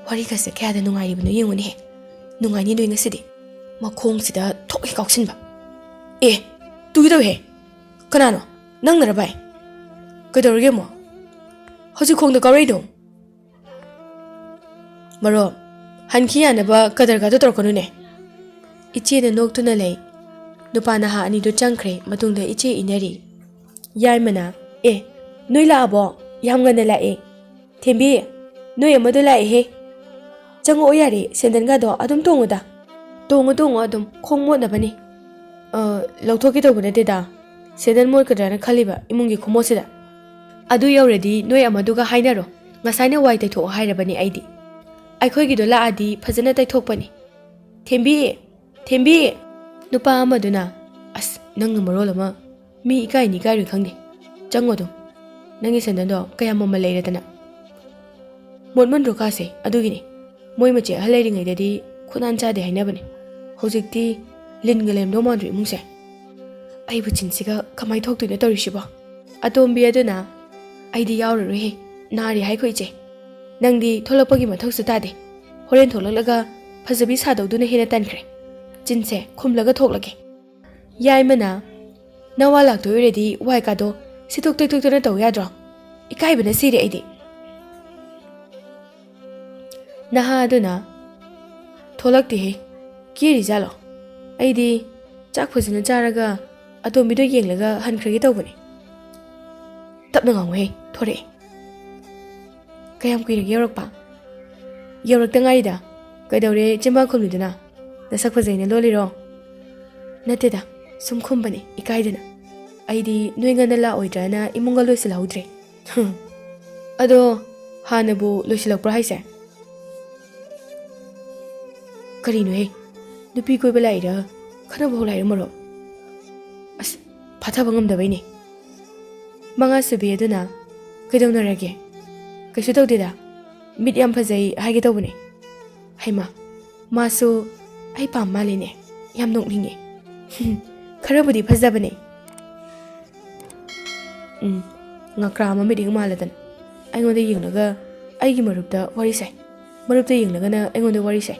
ꯋꯥꯔꯤꯒꯁꯦ ꯀꯌꯥꯗ ꯅꯨꯡꯉꯥꯏꯔꯤꯕꯅꯣ ꯌꯦꯡꯉꯨꯅꯦꯍꯦ꯫ ꯅꯨꯡꯉꯥꯏꯅꯤꯗꯣꯏ ꯉꯁꯤꯗꯤ꯫ ꯃꯈꯣꯡꯁꯤꯗ ꯊꯣꯛ ꯍꯦꯛ ꯀꯥꯎꯁꯤꯟꯕ꯫ ꯑꯦ, ꯇꯨꯒꯦ ꯇꯧꯋꯦꯍꯦ꯫ ꯀꯅꯥꯅꯣ? ꯅꯪꯅꯔ ꯚꯥꯏ? ꯀꯩꯗꯧꯔꯒꯦ ꯑꯃꯨꯛ? ꯍꯧꯖꯤꯛ ꯈꯣꯡꯗ ꯀꯥꯎꯔꯛꯏꯗꯣ? ꯃꯔꯣ, ꯍꯟꯈꯤ ꯌꯥꯅꯕ ꯀꯗꯔꯒꯗꯣ ꯇꯧꯔꯛꯀꯅꯨꯅꯦ꯫ ꯏꯆꯦꯅ ꯅꯣꯛꯇꯨꯅ ꯂꯩ꯫ ꯅꯨꯄꯥ ꯅꯍꯥ ꯑꯅꯤꯗꯨ ꯆꯪꯈ꯭ꯔꯦ꯫ ꯃꯇꯨꯡꯗ ꯏꯆꯦ ꯏꯟꯅꯔꯤ꯫ ꯌꯥꯏꯃꯅ, "ꯑꯦ, ꯅꯣꯏ ꯂꯥꯛꯑꯕꯣ? ꯌꯥꯝ ꯉꯟꯅ ꯂꯥꯛꯑꯦ꯫ ꯊꯦꯝꯕꯤ, ꯅꯣꯏ ꯑꯃꯗꯣ ꯂꯥꯛꯑꯦꯍꯦ꯫ ꯆꯪꯉꯛꯑꯣ ꯌꯥꯔꯦ, ꯁꯦꯟꯗꯟꯒꯗꯣ ꯑꯗꯨꯝ ꯇꯣꯡꯉꯨꯗ꯫ ꯇꯣꯡꯉꯨ, ꯇꯣꯡꯉꯨ, ꯑꯗꯨꯝ ꯈꯣꯡ ꯃꯣꯠꯅꯕꯅꯤ꯫ ꯑ, ꯂꯧꯊꯣꯛꯀꯦ ꯇꯧꯕ ꯅꯠꯇꯦꯗ꯫ ꯁꯦꯟꯗꯟ ꯃꯣꯠꯀꯗ꯭ꯔꯥꯅ ꯈꯜꯂꯤꯕ ꯏꯃꯨꯡꯒꯤ ꯈꯨꯃꯣꯠꯁꯤꯗ꯫ ꯑꯗꯨ ꯌꯧꯔꯗꯤ ꯅꯣꯏ ꯑꯃꯗꯨꯒ ꯍꯥꯏꯅꯔꯣ꯫ ꯉꯁꯥꯏꯅ ꯋꯥꯏ ꯇꯩꯊꯣꯛꯑꯣ ꯍꯥꯏꯔꯕꯅꯤ ꯑꯩꯗꯤ꯫ ꯑꯩꯈꯣꯏꯒꯤꯗꯣ ꯂꯥꯛꯑꯗꯤ ꯐꯖꯅ ꯇꯩꯊꯣꯛꯄꯅꯤ꯫ ꯊꯦꯝꯕꯤ, ꯊꯦꯝꯕꯤ!" ꯅꯨꯄꯥ ꯑꯃꯗꯨꯅ, "ꯑꯁ, ꯅꯪꯅ ꯃꯔꯣꯜ ꯑꯃ ꯃꯤ ꯏꯀꯥꯏꯅꯤ ꯏꯀꯥꯏꯔꯣꯏ ꯈꯪꯗꯦ꯫ ꯆꯪꯉꯣ ꯑꯗꯨꯝ꯫ ꯅꯪꯒꯤ ꯁꯦꯟꯗꯟꯗꯣ ꯀꯌꯥꯝ ꯃꯃꯜ ꯂꯩꯔꯗꯅ?" ꯃꯣꯠꯃꯟꯗ꯭ꯔꯣ ꯀꯥꯁꯦ? ꯑꯗꯨꯒꯤꯅꯦ꯫ ꯃꯣꯏ ꯃꯆꯦ ꯑꯍꯜ ꯂꯩꯔꯤꯉꯩꯗꯗꯤ ꯈꯨꯠꯅꯥꯟ ꯆꯥꯗꯦ ꯍꯥꯏꯅꯕꯅꯦ꯫ ꯍꯧꯖꯤꯛꯇꯤ ꯂꯤꯟꯒ ꯂꯩꯔꯝꯗꯧ ꯃꯥꯟꯗ꯭ꯔꯣ ꯏꯃꯨꯡꯁꯦ? ꯑꯩꯕꯨ ꯆꯤꯟꯁꯤꯒ ꯀꯃꯥꯏ ꯊꯣꯛꯇꯣꯏꯅꯣ ꯇꯧꯔꯤꯁꯤꯕꯣ? ꯑꯇꯣꯝꯕꯤ ꯑꯗꯨꯅ, "ꯑꯩꯗꯤ ꯌꯥꯎꯔꯔꯣꯏꯍꯦ, ꯅꯥꯔꯤ ꯍꯥꯏꯈꯣ ꯏꯆꯦ꯫ ꯅꯪꯗꯤ ꯊꯣꯛꯂꯛꯄꯒꯤ ꯃꯊꯧꯁꯨ ꯇꯥꯗꯦ꯫ ꯍꯣꯔꯦꯟ ꯊꯣꯛꯂꯛꯂꯒ ꯐꯖꯕꯤ ꯁꯥꯗꯧꯗꯨꯅ ꯍꯦꯟꯅ ꯇꯟꯈ꯭ꯔꯦ꯫ ꯆꯤꯟꯁꯦ ꯈꯨꯝꯂꯒ ꯊꯣꯛꯂꯒꯦ꯫" ꯌꯥꯏꯃꯅ, "ꯅꯋꯥ ꯂꯥꯛꯇꯣꯏ ꯑꯣꯏꯔꯗꯤ ꯋꯥꯏ ꯀꯥꯗꯣ ꯁꯤꯠꯇꯣꯛ ꯇꯩꯊꯣꯛꯇꯅ ꯇꯧ ꯌꯥꯗ꯭ꯔꯣ? ꯏꯀꯥꯏꯕꯅ ꯁꯤꯔꯦ ꯑꯩꯗꯤ꯫" ꯅꯍꯥ ꯑꯗꯨꯅ, "ꯊꯣꯛꯂꯛꯇꯦꯍꯦ, ꯀꯦꯔꯤꯖꯥꯠꯂꯣ? ꯑꯩꯗꯤ ꯆꯥꯛ ꯐꯖꯅ ꯆꯥꯔꯒ ꯑꯇꯣꯝꯕꯤꯗꯣ ꯌꯦꯡꯂꯒ ꯍꯟꯈ꯭ꯔꯒꯦ ꯇꯧꯕꯅꯦ꯫" "ꯇꯞꯅ ꯉꯥꯡꯉꯨꯍꯦ, ꯊꯣꯔꯛꯑꯦ꯫" "ꯀꯌꯥꯝ ꯀꯨꯏꯔꯒꯦ ꯌꯧꯔꯛꯄ?" "ꯌꯧꯔꯛꯇ ꯉꯥꯏꯔꯤꯗ꯫" "ꯀꯩꯗꯧꯔꯦ ꯆꯤꯟꯕꯥꯡ ꯈꯨꯝꯂꯤꯗꯨꯅ? ꯅꯁꯛ ꯐꯖꯩꯅ ꯂꯣꯜꯂꯤꯔꯣ?" "ꯅꯠꯇꯦꯗ, ꯁꯨꯝ ꯈꯨꯝꯕꯅꯦ, ꯏꯀꯥꯏꯗꯅ꯫ ꯑꯩꯗꯤ ꯅꯣꯏ ꯉꯟꯅ ꯂꯥꯛꯑꯣꯏꯗ꯭ꯔꯥꯅ ꯏꯃꯨꯡꯒ ꯂꯣꯏꯁꯤꯜꯍꯧꯗ꯭ꯔꯦ꯫" "ꯍꯨꯝ꯫ ꯑꯗꯣ ꯍꯥꯟꯅꯕꯨ ꯂꯣꯏꯁꯤꯜꯂꯛꯄ꯭ꯔꯣ ꯍꯥꯏꯁꯦ?" "ꯀꯔꯤꯅꯣꯍꯦ? ꯅꯨꯄꯤ ꯀꯣꯏꯕ ꯂꯥꯛꯏꯔ? ꯈꯠꯅꯕ ꯍꯧ ꯂꯥꯛꯏꯔ ꯃꯔꯣ?" "ꯑꯁ, ꯐꯥꯊꯕ ꯉꯝꯗꯕꯩꯅꯦ꯫" ꯃꯉꯥꯁꯨꯕꯤ ꯑꯗꯨꯅ, "ꯀꯩꯗꯧꯅꯔꯒꯦ?" "ꯀꯩꯁꯨ ꯇꯧꯗꯦꯗ, ꯃꯤꯠ ꯌꯥꯝ ꯐꯖꯩ ꯍꯥꯏꯒꯦ ꯇꯧꯕꯅꯦ꯫" "ꯍꯩꯃꯥ, ꯃꯥꯁꯨ ꯑꯩ ꯄꯥꯝ ꯃꯥꯜꯂꯤꯅꯦ꯫ ꯌꯥꯝ ꯅꯣꯛꯅꯤꯡꯉꯦ꯫ ꯈꯔꯕꯨꯗꯤ ꯐꯖꯕꯅꯦ꯫ ꯎꯝ, ꯉꯀ꯭ꯔꯥ ꯑꯃ ꯃꯤꯠꯌꯦꯡ ꯃꯥꯜꯂꯗꯅ ꯑꯩꯉꯣꯟꯗ ꯌꯦꯡꯂꯒ ꯑꯩꯒꯤ ꯃꯔꯨꯞꯇ ꯋꯥꯔꯤ ꯁꯥꯏ꯫ ꯃꯔꯨꯞꯇ ꯌꯦꯡꯂꯒꯅ ꯑꯩꯉꯣꯟꯗ ꯋꯥꯔꯤ ꯁꯥꯏ꯫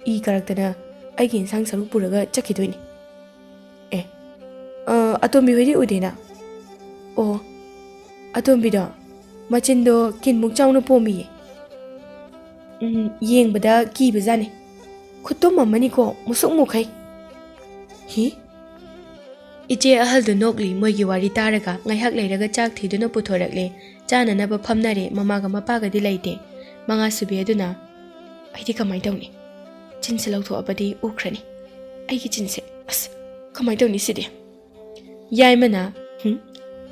ꯏ ꯀꯥꯔꯛꯇꯅ ꯑꯩꯒꯤ ꯏꯟꯁꯥꯡ ꯁꯔꯨꯛ ꯄꯨꯔꯒ ꯆꯠꯈꯤꯗꯣꯏꯅꯤ꯫ ꯑꯦ, ꯑ, ꯑꯇꯣꯝꯕꯤ ꯍꯣꯏꯗꯤ ꯎꯗꯦꯅ? ꯑꯣ, ꯑꯇꯣꯝꯕꯤꯗꯣ ꯃꯆꯤꯟꯗꯣ ꯀꯤꯟꯃꯨꯛ ꯆꯥꯎꯅ ꯄꯣꯝꯃꯤꯌꯦ꯫ ꯎꯝ, ꯌꯦꯡꯕꯗ ꯀꯤꯕꯖꯥꯠꯅꯤ꯫ ꯈꯨꯇꯨꯝ ꯑꯃꯅꯤꯀꯣ, ꯃꯨꯁꯨꯛ ꯃꯨꯈꯩ꯫ ꯍꯤ? ꯏꯆꯦ ꯑꯍꯜꯗꯨ ꯅꯣꯛꯂꯤ꯫ ꯃꯣꯏꯒꯤ ꯋꯥꯔꯤ ꯇꯥꯔꯒ ꯉꯥꯏꯍꯥꯛ ꯂꯩꯔꯒ ꯆꯥꯛ ꯊꯤꯗꯨꯅ ꯄꯨꯊꯣꯔꯛꯂꯦ꯫ ꯆꯥꯅꯅꯕ ꯐꯝꯅꯔꯦ꯫ ꯃꯃꯥꯒ ꯃꯄꯥꯒꯗꯤ ꯂꯩꯇꯦ꯫ ꯃꯉꯥꯁꯨꯕꯤ ꯑꯗꯨꯅ, "ꯑꯩꯗꯤ ꯀꯃꯥꯏꯅ ꯇꯧꯅꯤ? ꯆꯤꯟꯁꯦ ꯂꯧꯊꯣꯛꯑꯕꯗꯤ ꯎꯈ꯭ꯔꯅꯤ꯫ ꯑꯩꯒꯤ ꯆꯤꯟꯁꯦ꯫ ꯑꯁ, ꯀꯃꯥꯏꯅ ꯇꯧꯅꯤ ꯁꯤꯗꯤ?" ꯌꯥꯏꯃꯅ, "ꯍꯨꯝ,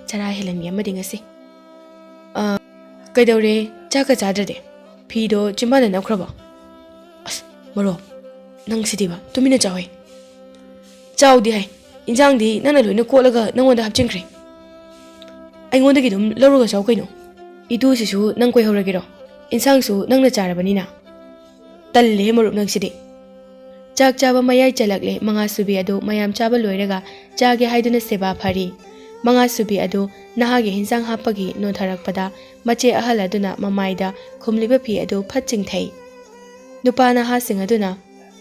ꯆꯔꯥ ꯍꯦꯜꯍꯟꯒꯦ ꯑꯃꯗꯤ ꯉꯁꯤ꯫ ꯑ, ꯀꯩꯗꯧꯔꯦ? ꯆꯥꯛꯀ ꯆꯥꯗ꯭ꯔꯗꯤ? ꯐꯤꯗꯣ ꯆꯤꯝꯕꯥꯟꯗ ꯅꯞꯈ꯭ꯔꯕꯣ? ꯑꯁ, ꯃꯔꯣ, ꯅꯪ ꯁꯤꯗꯤꯕ, ꯇꯨꯃꯤꯟꯅ ꯆꯥꯎꯍꯦ꯫ ꯆꯥꯎꯗꯤ ꯍꯥꯏ, ꯏꯟꯖꯥꯡꯗꯤ ꯅꯪꯅ ꯂꯣꯏꯅ ꯀꯣꯠꯂꯒ ꯅꯪꯉꯣꯟꯗ ꯍꯥꯞꯆꯤꯟꯈ꯭ꯔꯦ꯫ ꯑꯩꯉꯣꯟꯗꯒꯤ ꯑꯗꯨꯝ ꯂꯧꯔꯒ ꯆꯥꯎ ꯀꯩꯅꯣ꯫ ꯏꯇꯨꯁꯤꯁꯨ ꯅꯪ ꯀꯣꯏꯍꯧꯔꯒꯦꯔꯣ? ꯏꯟꯁꯥꯡꯁꯨ ꯅꯪꯅ ꯆꯥꯔꯕꯅꯤꯅ꯫ ꯇꯜꯂꯦꯍꯦ ꯃꯔꯨꯞ ꯅꯪꯁꯤꯗꯤ꯫" ꯆꯥꯛ ꯆꯥꯕ ꯃꯌꯥꯏ ꯆꯜꯂꯛꯂꯦ꯫ ꯃꯉꯥꯁꯨꯕꯤ ꯑꯗꯨ ꯃꯌꯥꯝ ꯆꯥꯕ ꯂꯣꯏꯔꯒ ꯆꯥꯒꯦ ꯍꯥꯏꯗꯨꯅ ꯁꯦꯕꯥ ꯐꯔꯤ꯫ ꯃꯉꯥꯁꯨꯕꯤ ꯑꯗꯨ ꯅꯍꯥꯒꯤ ꯍꯤꯟꯖꯥꯡ ꯍꯥꯞꯄꯒꯤ ꯅꯣꯟꯊꯔꯛꯄꯗ ꯃꯆꯦ ꯑꯍꯜ ꯑꯗꯨꯅ ꯃꯃꯥꯏꯗ ꯈꯨꯝꯂꯤꯕ ꯐꯤ ꯑꯗꯨ ꯐꯠ ꯆꯤꯡꯊꯩ꯫ ꯅꯨꯄꯥ ꯅꯍꯥꯁꯤꯡ ꯑꯗꯨꯅ,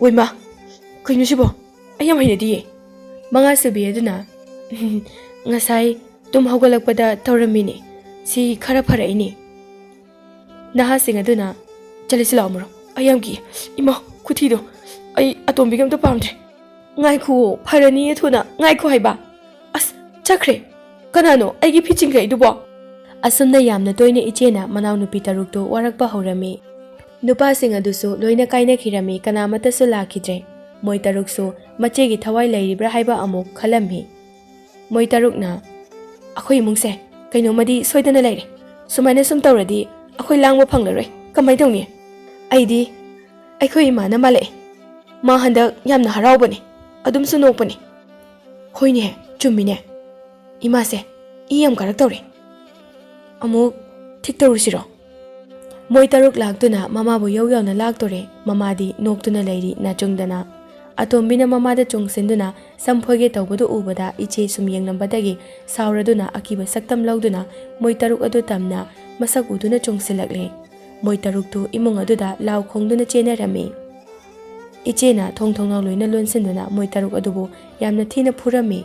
"ꯑꯣꯏꯃꯥ, ꯀꯩꯅꯣ ꯁꯤꯕꯣ? ꯑꯩ ꯌꯥꯝ ꯍꯩꯅꯗꯤꯌꯦ꯫" ꯃꯉꯥꯁꯨꯕꯤ ꯑꯗꯨꯅ, "ꯉꯁꯥꯏ ꯇꯨꯝ ꯍꯧꯒꯠꯂꯛꯄꯗ ꯇꯧꯔꯝꯃꯤꯅꯦ꯫ ꯁꯤ ꯈꯔ ꯐꯔꯛꯏꯅꯦ꯫" ꯅꯍꯥꯁꯤꯡ ꯑꯗꯨꯅ, "ꯆꯠꯂꯁꯤ ꯂꯥꯛꯑꯣ ꯃꯔꯨꯞ, ꯑꯩ ꯌꯥꯝ ꯀꯤ꯫ ꯏꯃꯥ, ꯈꯨꯊꯤꯗꯣ, ꯑꯩ ꯑꯇꯣꯝꯕꯤꯒ ꯑꯝꯇ ꯄꯥꯝꯗ꯭ꯔꯦ꯫" "ꯉꯥꯏꯈꯨꯑꯣ, ꯐꯔꯅꯤꯌꯦ ꯊꯨꯅ, ꯉꯥꯏꯈꯣ ꯍꯥꯏꯕ꯫ ꯑꯁ, ꯆꯠꯈ꯭ꯔꯦ꯫ ꯀꯅꯥꯅꯣ ꯑꯩꯒꯤ ꯐꯤ ꯆꯤꯡꯈꯠꯂꯤꯗꯨꯕꯣ?" ꯑꯁꯨꯝꯅ ꯌꯥꯝꯅ ꯇꯣꯏꯅ ꯏꯆꯦꯅ ꯃꯅꯥꯎꯅꯨꯄꯤ ꯇꯔꯨꯛꯇꯨ ꯋꯥꯔꯛꯄ ꯍꯧꯔꯝꯃꯤ꯫ ꯅꯨꯄꯥꯁꯤꯡ ꯑꯗꯨꯁꯨ ꯂꯣꯏꯅ ꯀꯥꯏꯅꯈꯤꯔꯝꯃꯤ꯫ ꯀꯅꯥꯃꯠꯇꯁꯨ ꯂꯥꯛꯈꯤꯗ꯭ꯔꯦ꯫ ꯃꯣꯏ ꯇꯔꯨꯛꯁꯨ ꯃꯆꯦꯒꯤ ꯊꯋꯥꯏ ꯂꯩꯔꯤꯕ꯭ꯔꯥ ꯍꯥꯏꯕ ꯑꯃꯨꯛ ꯈꯜꯂꯝꯃꯤ꯫ ꯃꯣꯏ ꯇꯔꯨꯛꯅ, "ꯑꯩꯈꯣꯏ ꯏꯃꯨꯡꯁꯦ ꯀꯩꯅꯣꯝꯃꯗꯤ ꯁꯣꯏꯗꯅ ꯂꯩꯔꯦ꯫ ꯁꯨꯃꯥꯏꯅ ꯁꯨꯝ ꯇꯧꯔꯗꯤ ꯑꯩꯈꯣꯏ ꯂꯥꯡꯕ ꯐꯪꯂꯔꯣꯏ꯫ ꯀꯃꯥꯏꯅ ꯇꯧꯅꯤ? ꯑꯩꯗꯤ ꯑꯩꯈꯣꯏ ꯏꯃꯥꯅ ꯃꯥꯜꯂꯛꯑꯦ꯫ ꯃꯥ ꯍꯟꯗꯛ ꯌꯥꯝꯅ ꯍꯔꯥꯎꯕꯅꯦ, ꯑꯗꯨꯝꯁꯨ ꯅꯣꯛꯄꯅꯦ꯫" "ꯍꯣꯏꯅꯦ, ꯆꯨꯝꯃꯤꯅꯦ꯫ ꯏꯃꯥꯁꯦ ꯏ ꯌꯥꯝ ꯀꯥꯔꯛꯇꯧꯔꯦ꯫ ꯑꯃꯨꯛ ꯊꯤꯛ ꯇꯧꯔꯨꯁꯤꯔꯣ?" ꯃꯣꯏ ꯇꯔꯨꯛ ꯂꯥꯛꯇꯨꯅ ꯃꯃꯥꯕꯨ ꯌꯧ ꯌꯧꯅ ꯂꯥꯛꯇꯣꯔꯦ꯫ ꯃꯃꯥꯗꯤ ꯅꯣꯛꯇꯨꯅ ꯂꯩꯔꯤ ꯅꯥꯆꯨꯡꯗꯅ꯫ ꯑꯇꯣꯝꯕꯤꯅ ꯃꯃꯥꯗ ꯆꯣꯡꯁꯤꯟꯗꯨꯅ ꯁꯝ ꯐꯣꯏꯒꯦ ꯇꯧꯕꯗꯨ ꯎꯕꯗ ꯏꯆꯦ ꯁꯨꯝ ꯌꯦꯡꯂꯝꯕꯗꯒꯤ ꯁꯥꯎꯔꯗꯨꯅ ꯑꯀꯤꯕ ꯁꯛꯇꯝ ꯂꯧꯗꯨꯅ ꯃꯣꯏ ꯇꯔꯨꯛ ꯑꯗꯨ ꯇꯝꯅ ꯃꯁꯛ ꯎꯗꯨꯅ ꯆꯣꯡꯁꯤꯜꯂꯛꯂꯦ꯫ ꯃꯣꯏ ꯇꯔꯨꯛꯇꯨ ꯏꯃꯨꯡ ꯑꯗꯨꯗ ꯂꯥꯎ ꯈꯣꯡꯗꯨꯅ ꯆꯦꯟꯅꯔꯝꯃꯤ꯫ ꯏꯆꯦꯅ ꯊꯣꯡ ꯊꯣꯡꯅꯥꯎ ꯂꯣꯏꯅ ꯂꯣꯟꯁꯤꯟꯗꯨꯅ ꯃꯣꯏ ꯇꯔꯨꯛ ꯑꯗꯨꯕꯨ ꯌꯥꯝꯅ ꯊꯤꯅ ꯐꯨꯔꯝꯃꯤ꯫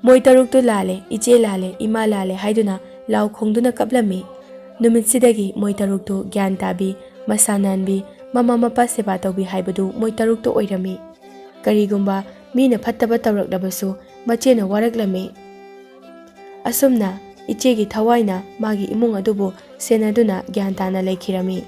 ꯃꯣꯏ ꯇꯔꯨꯛꯇꯨ ꯂꯥꯜꯂꯦ, ꯏꯆꯦ ꯂꯥꯜꯂꯦ, ꯏꯃꯥ ꯂꯥꯜꯂꯦ ꯍꯥꯏꯗꯨꯅ ꯂꯥꯎ ꯈꯣꯡꯗꯨꯅ ꯀꯞꯂꯝꯃꯤ꯫ ꯅꯨꯃꯤꯠꯁꯤꯗꯒꯤ ꯃꯣꯏ ꯇꯔꯨꯛꯇꯨ ꯒ꯭ꯌꯥꯟ ꯇꯥꯕꯤ, ꯃꯁꯥ ꯅꯥꯟꯕꯤ, ꯃꯃꯥ ꯃꯄꯥ ꯁꯦꯕꯥ ꯇꯧꯕꯤ ꯍꯥꯏꯕꯗꯨ ꯃꯣꯏ ꯇꯔꯨꯛꯇꯨ ꯑꯣꯏꯔꯝꯃꯤ꯫ ꯀꯔꯤꯒꯨꯝꯕ ꯃꯤꯅ ꯐꯠꯇꯕ ꯇꯧꯔꯛꯂꯕꯁꯨ ꯃꯆꯦꯅ ꯋꯥꯔꯛꯂꯝꯃꯤ꯫ ꯑꯁꯨꯝꯅ ꯏꯆꯦꯒꯤ ꯊꯋꯥꯏꯅ ꯃꯥꯒꯤ ꯏꯃꯨꯡ ꯑꯗꯨꯕꯨ ꯁꯦꯟꯅꯗꯨꯅ ꯒ꯭ꯌꯥꯟ ꯇꯥꯅ ꯂꯩꯈꯤꯔꯝꯃꯤ꯫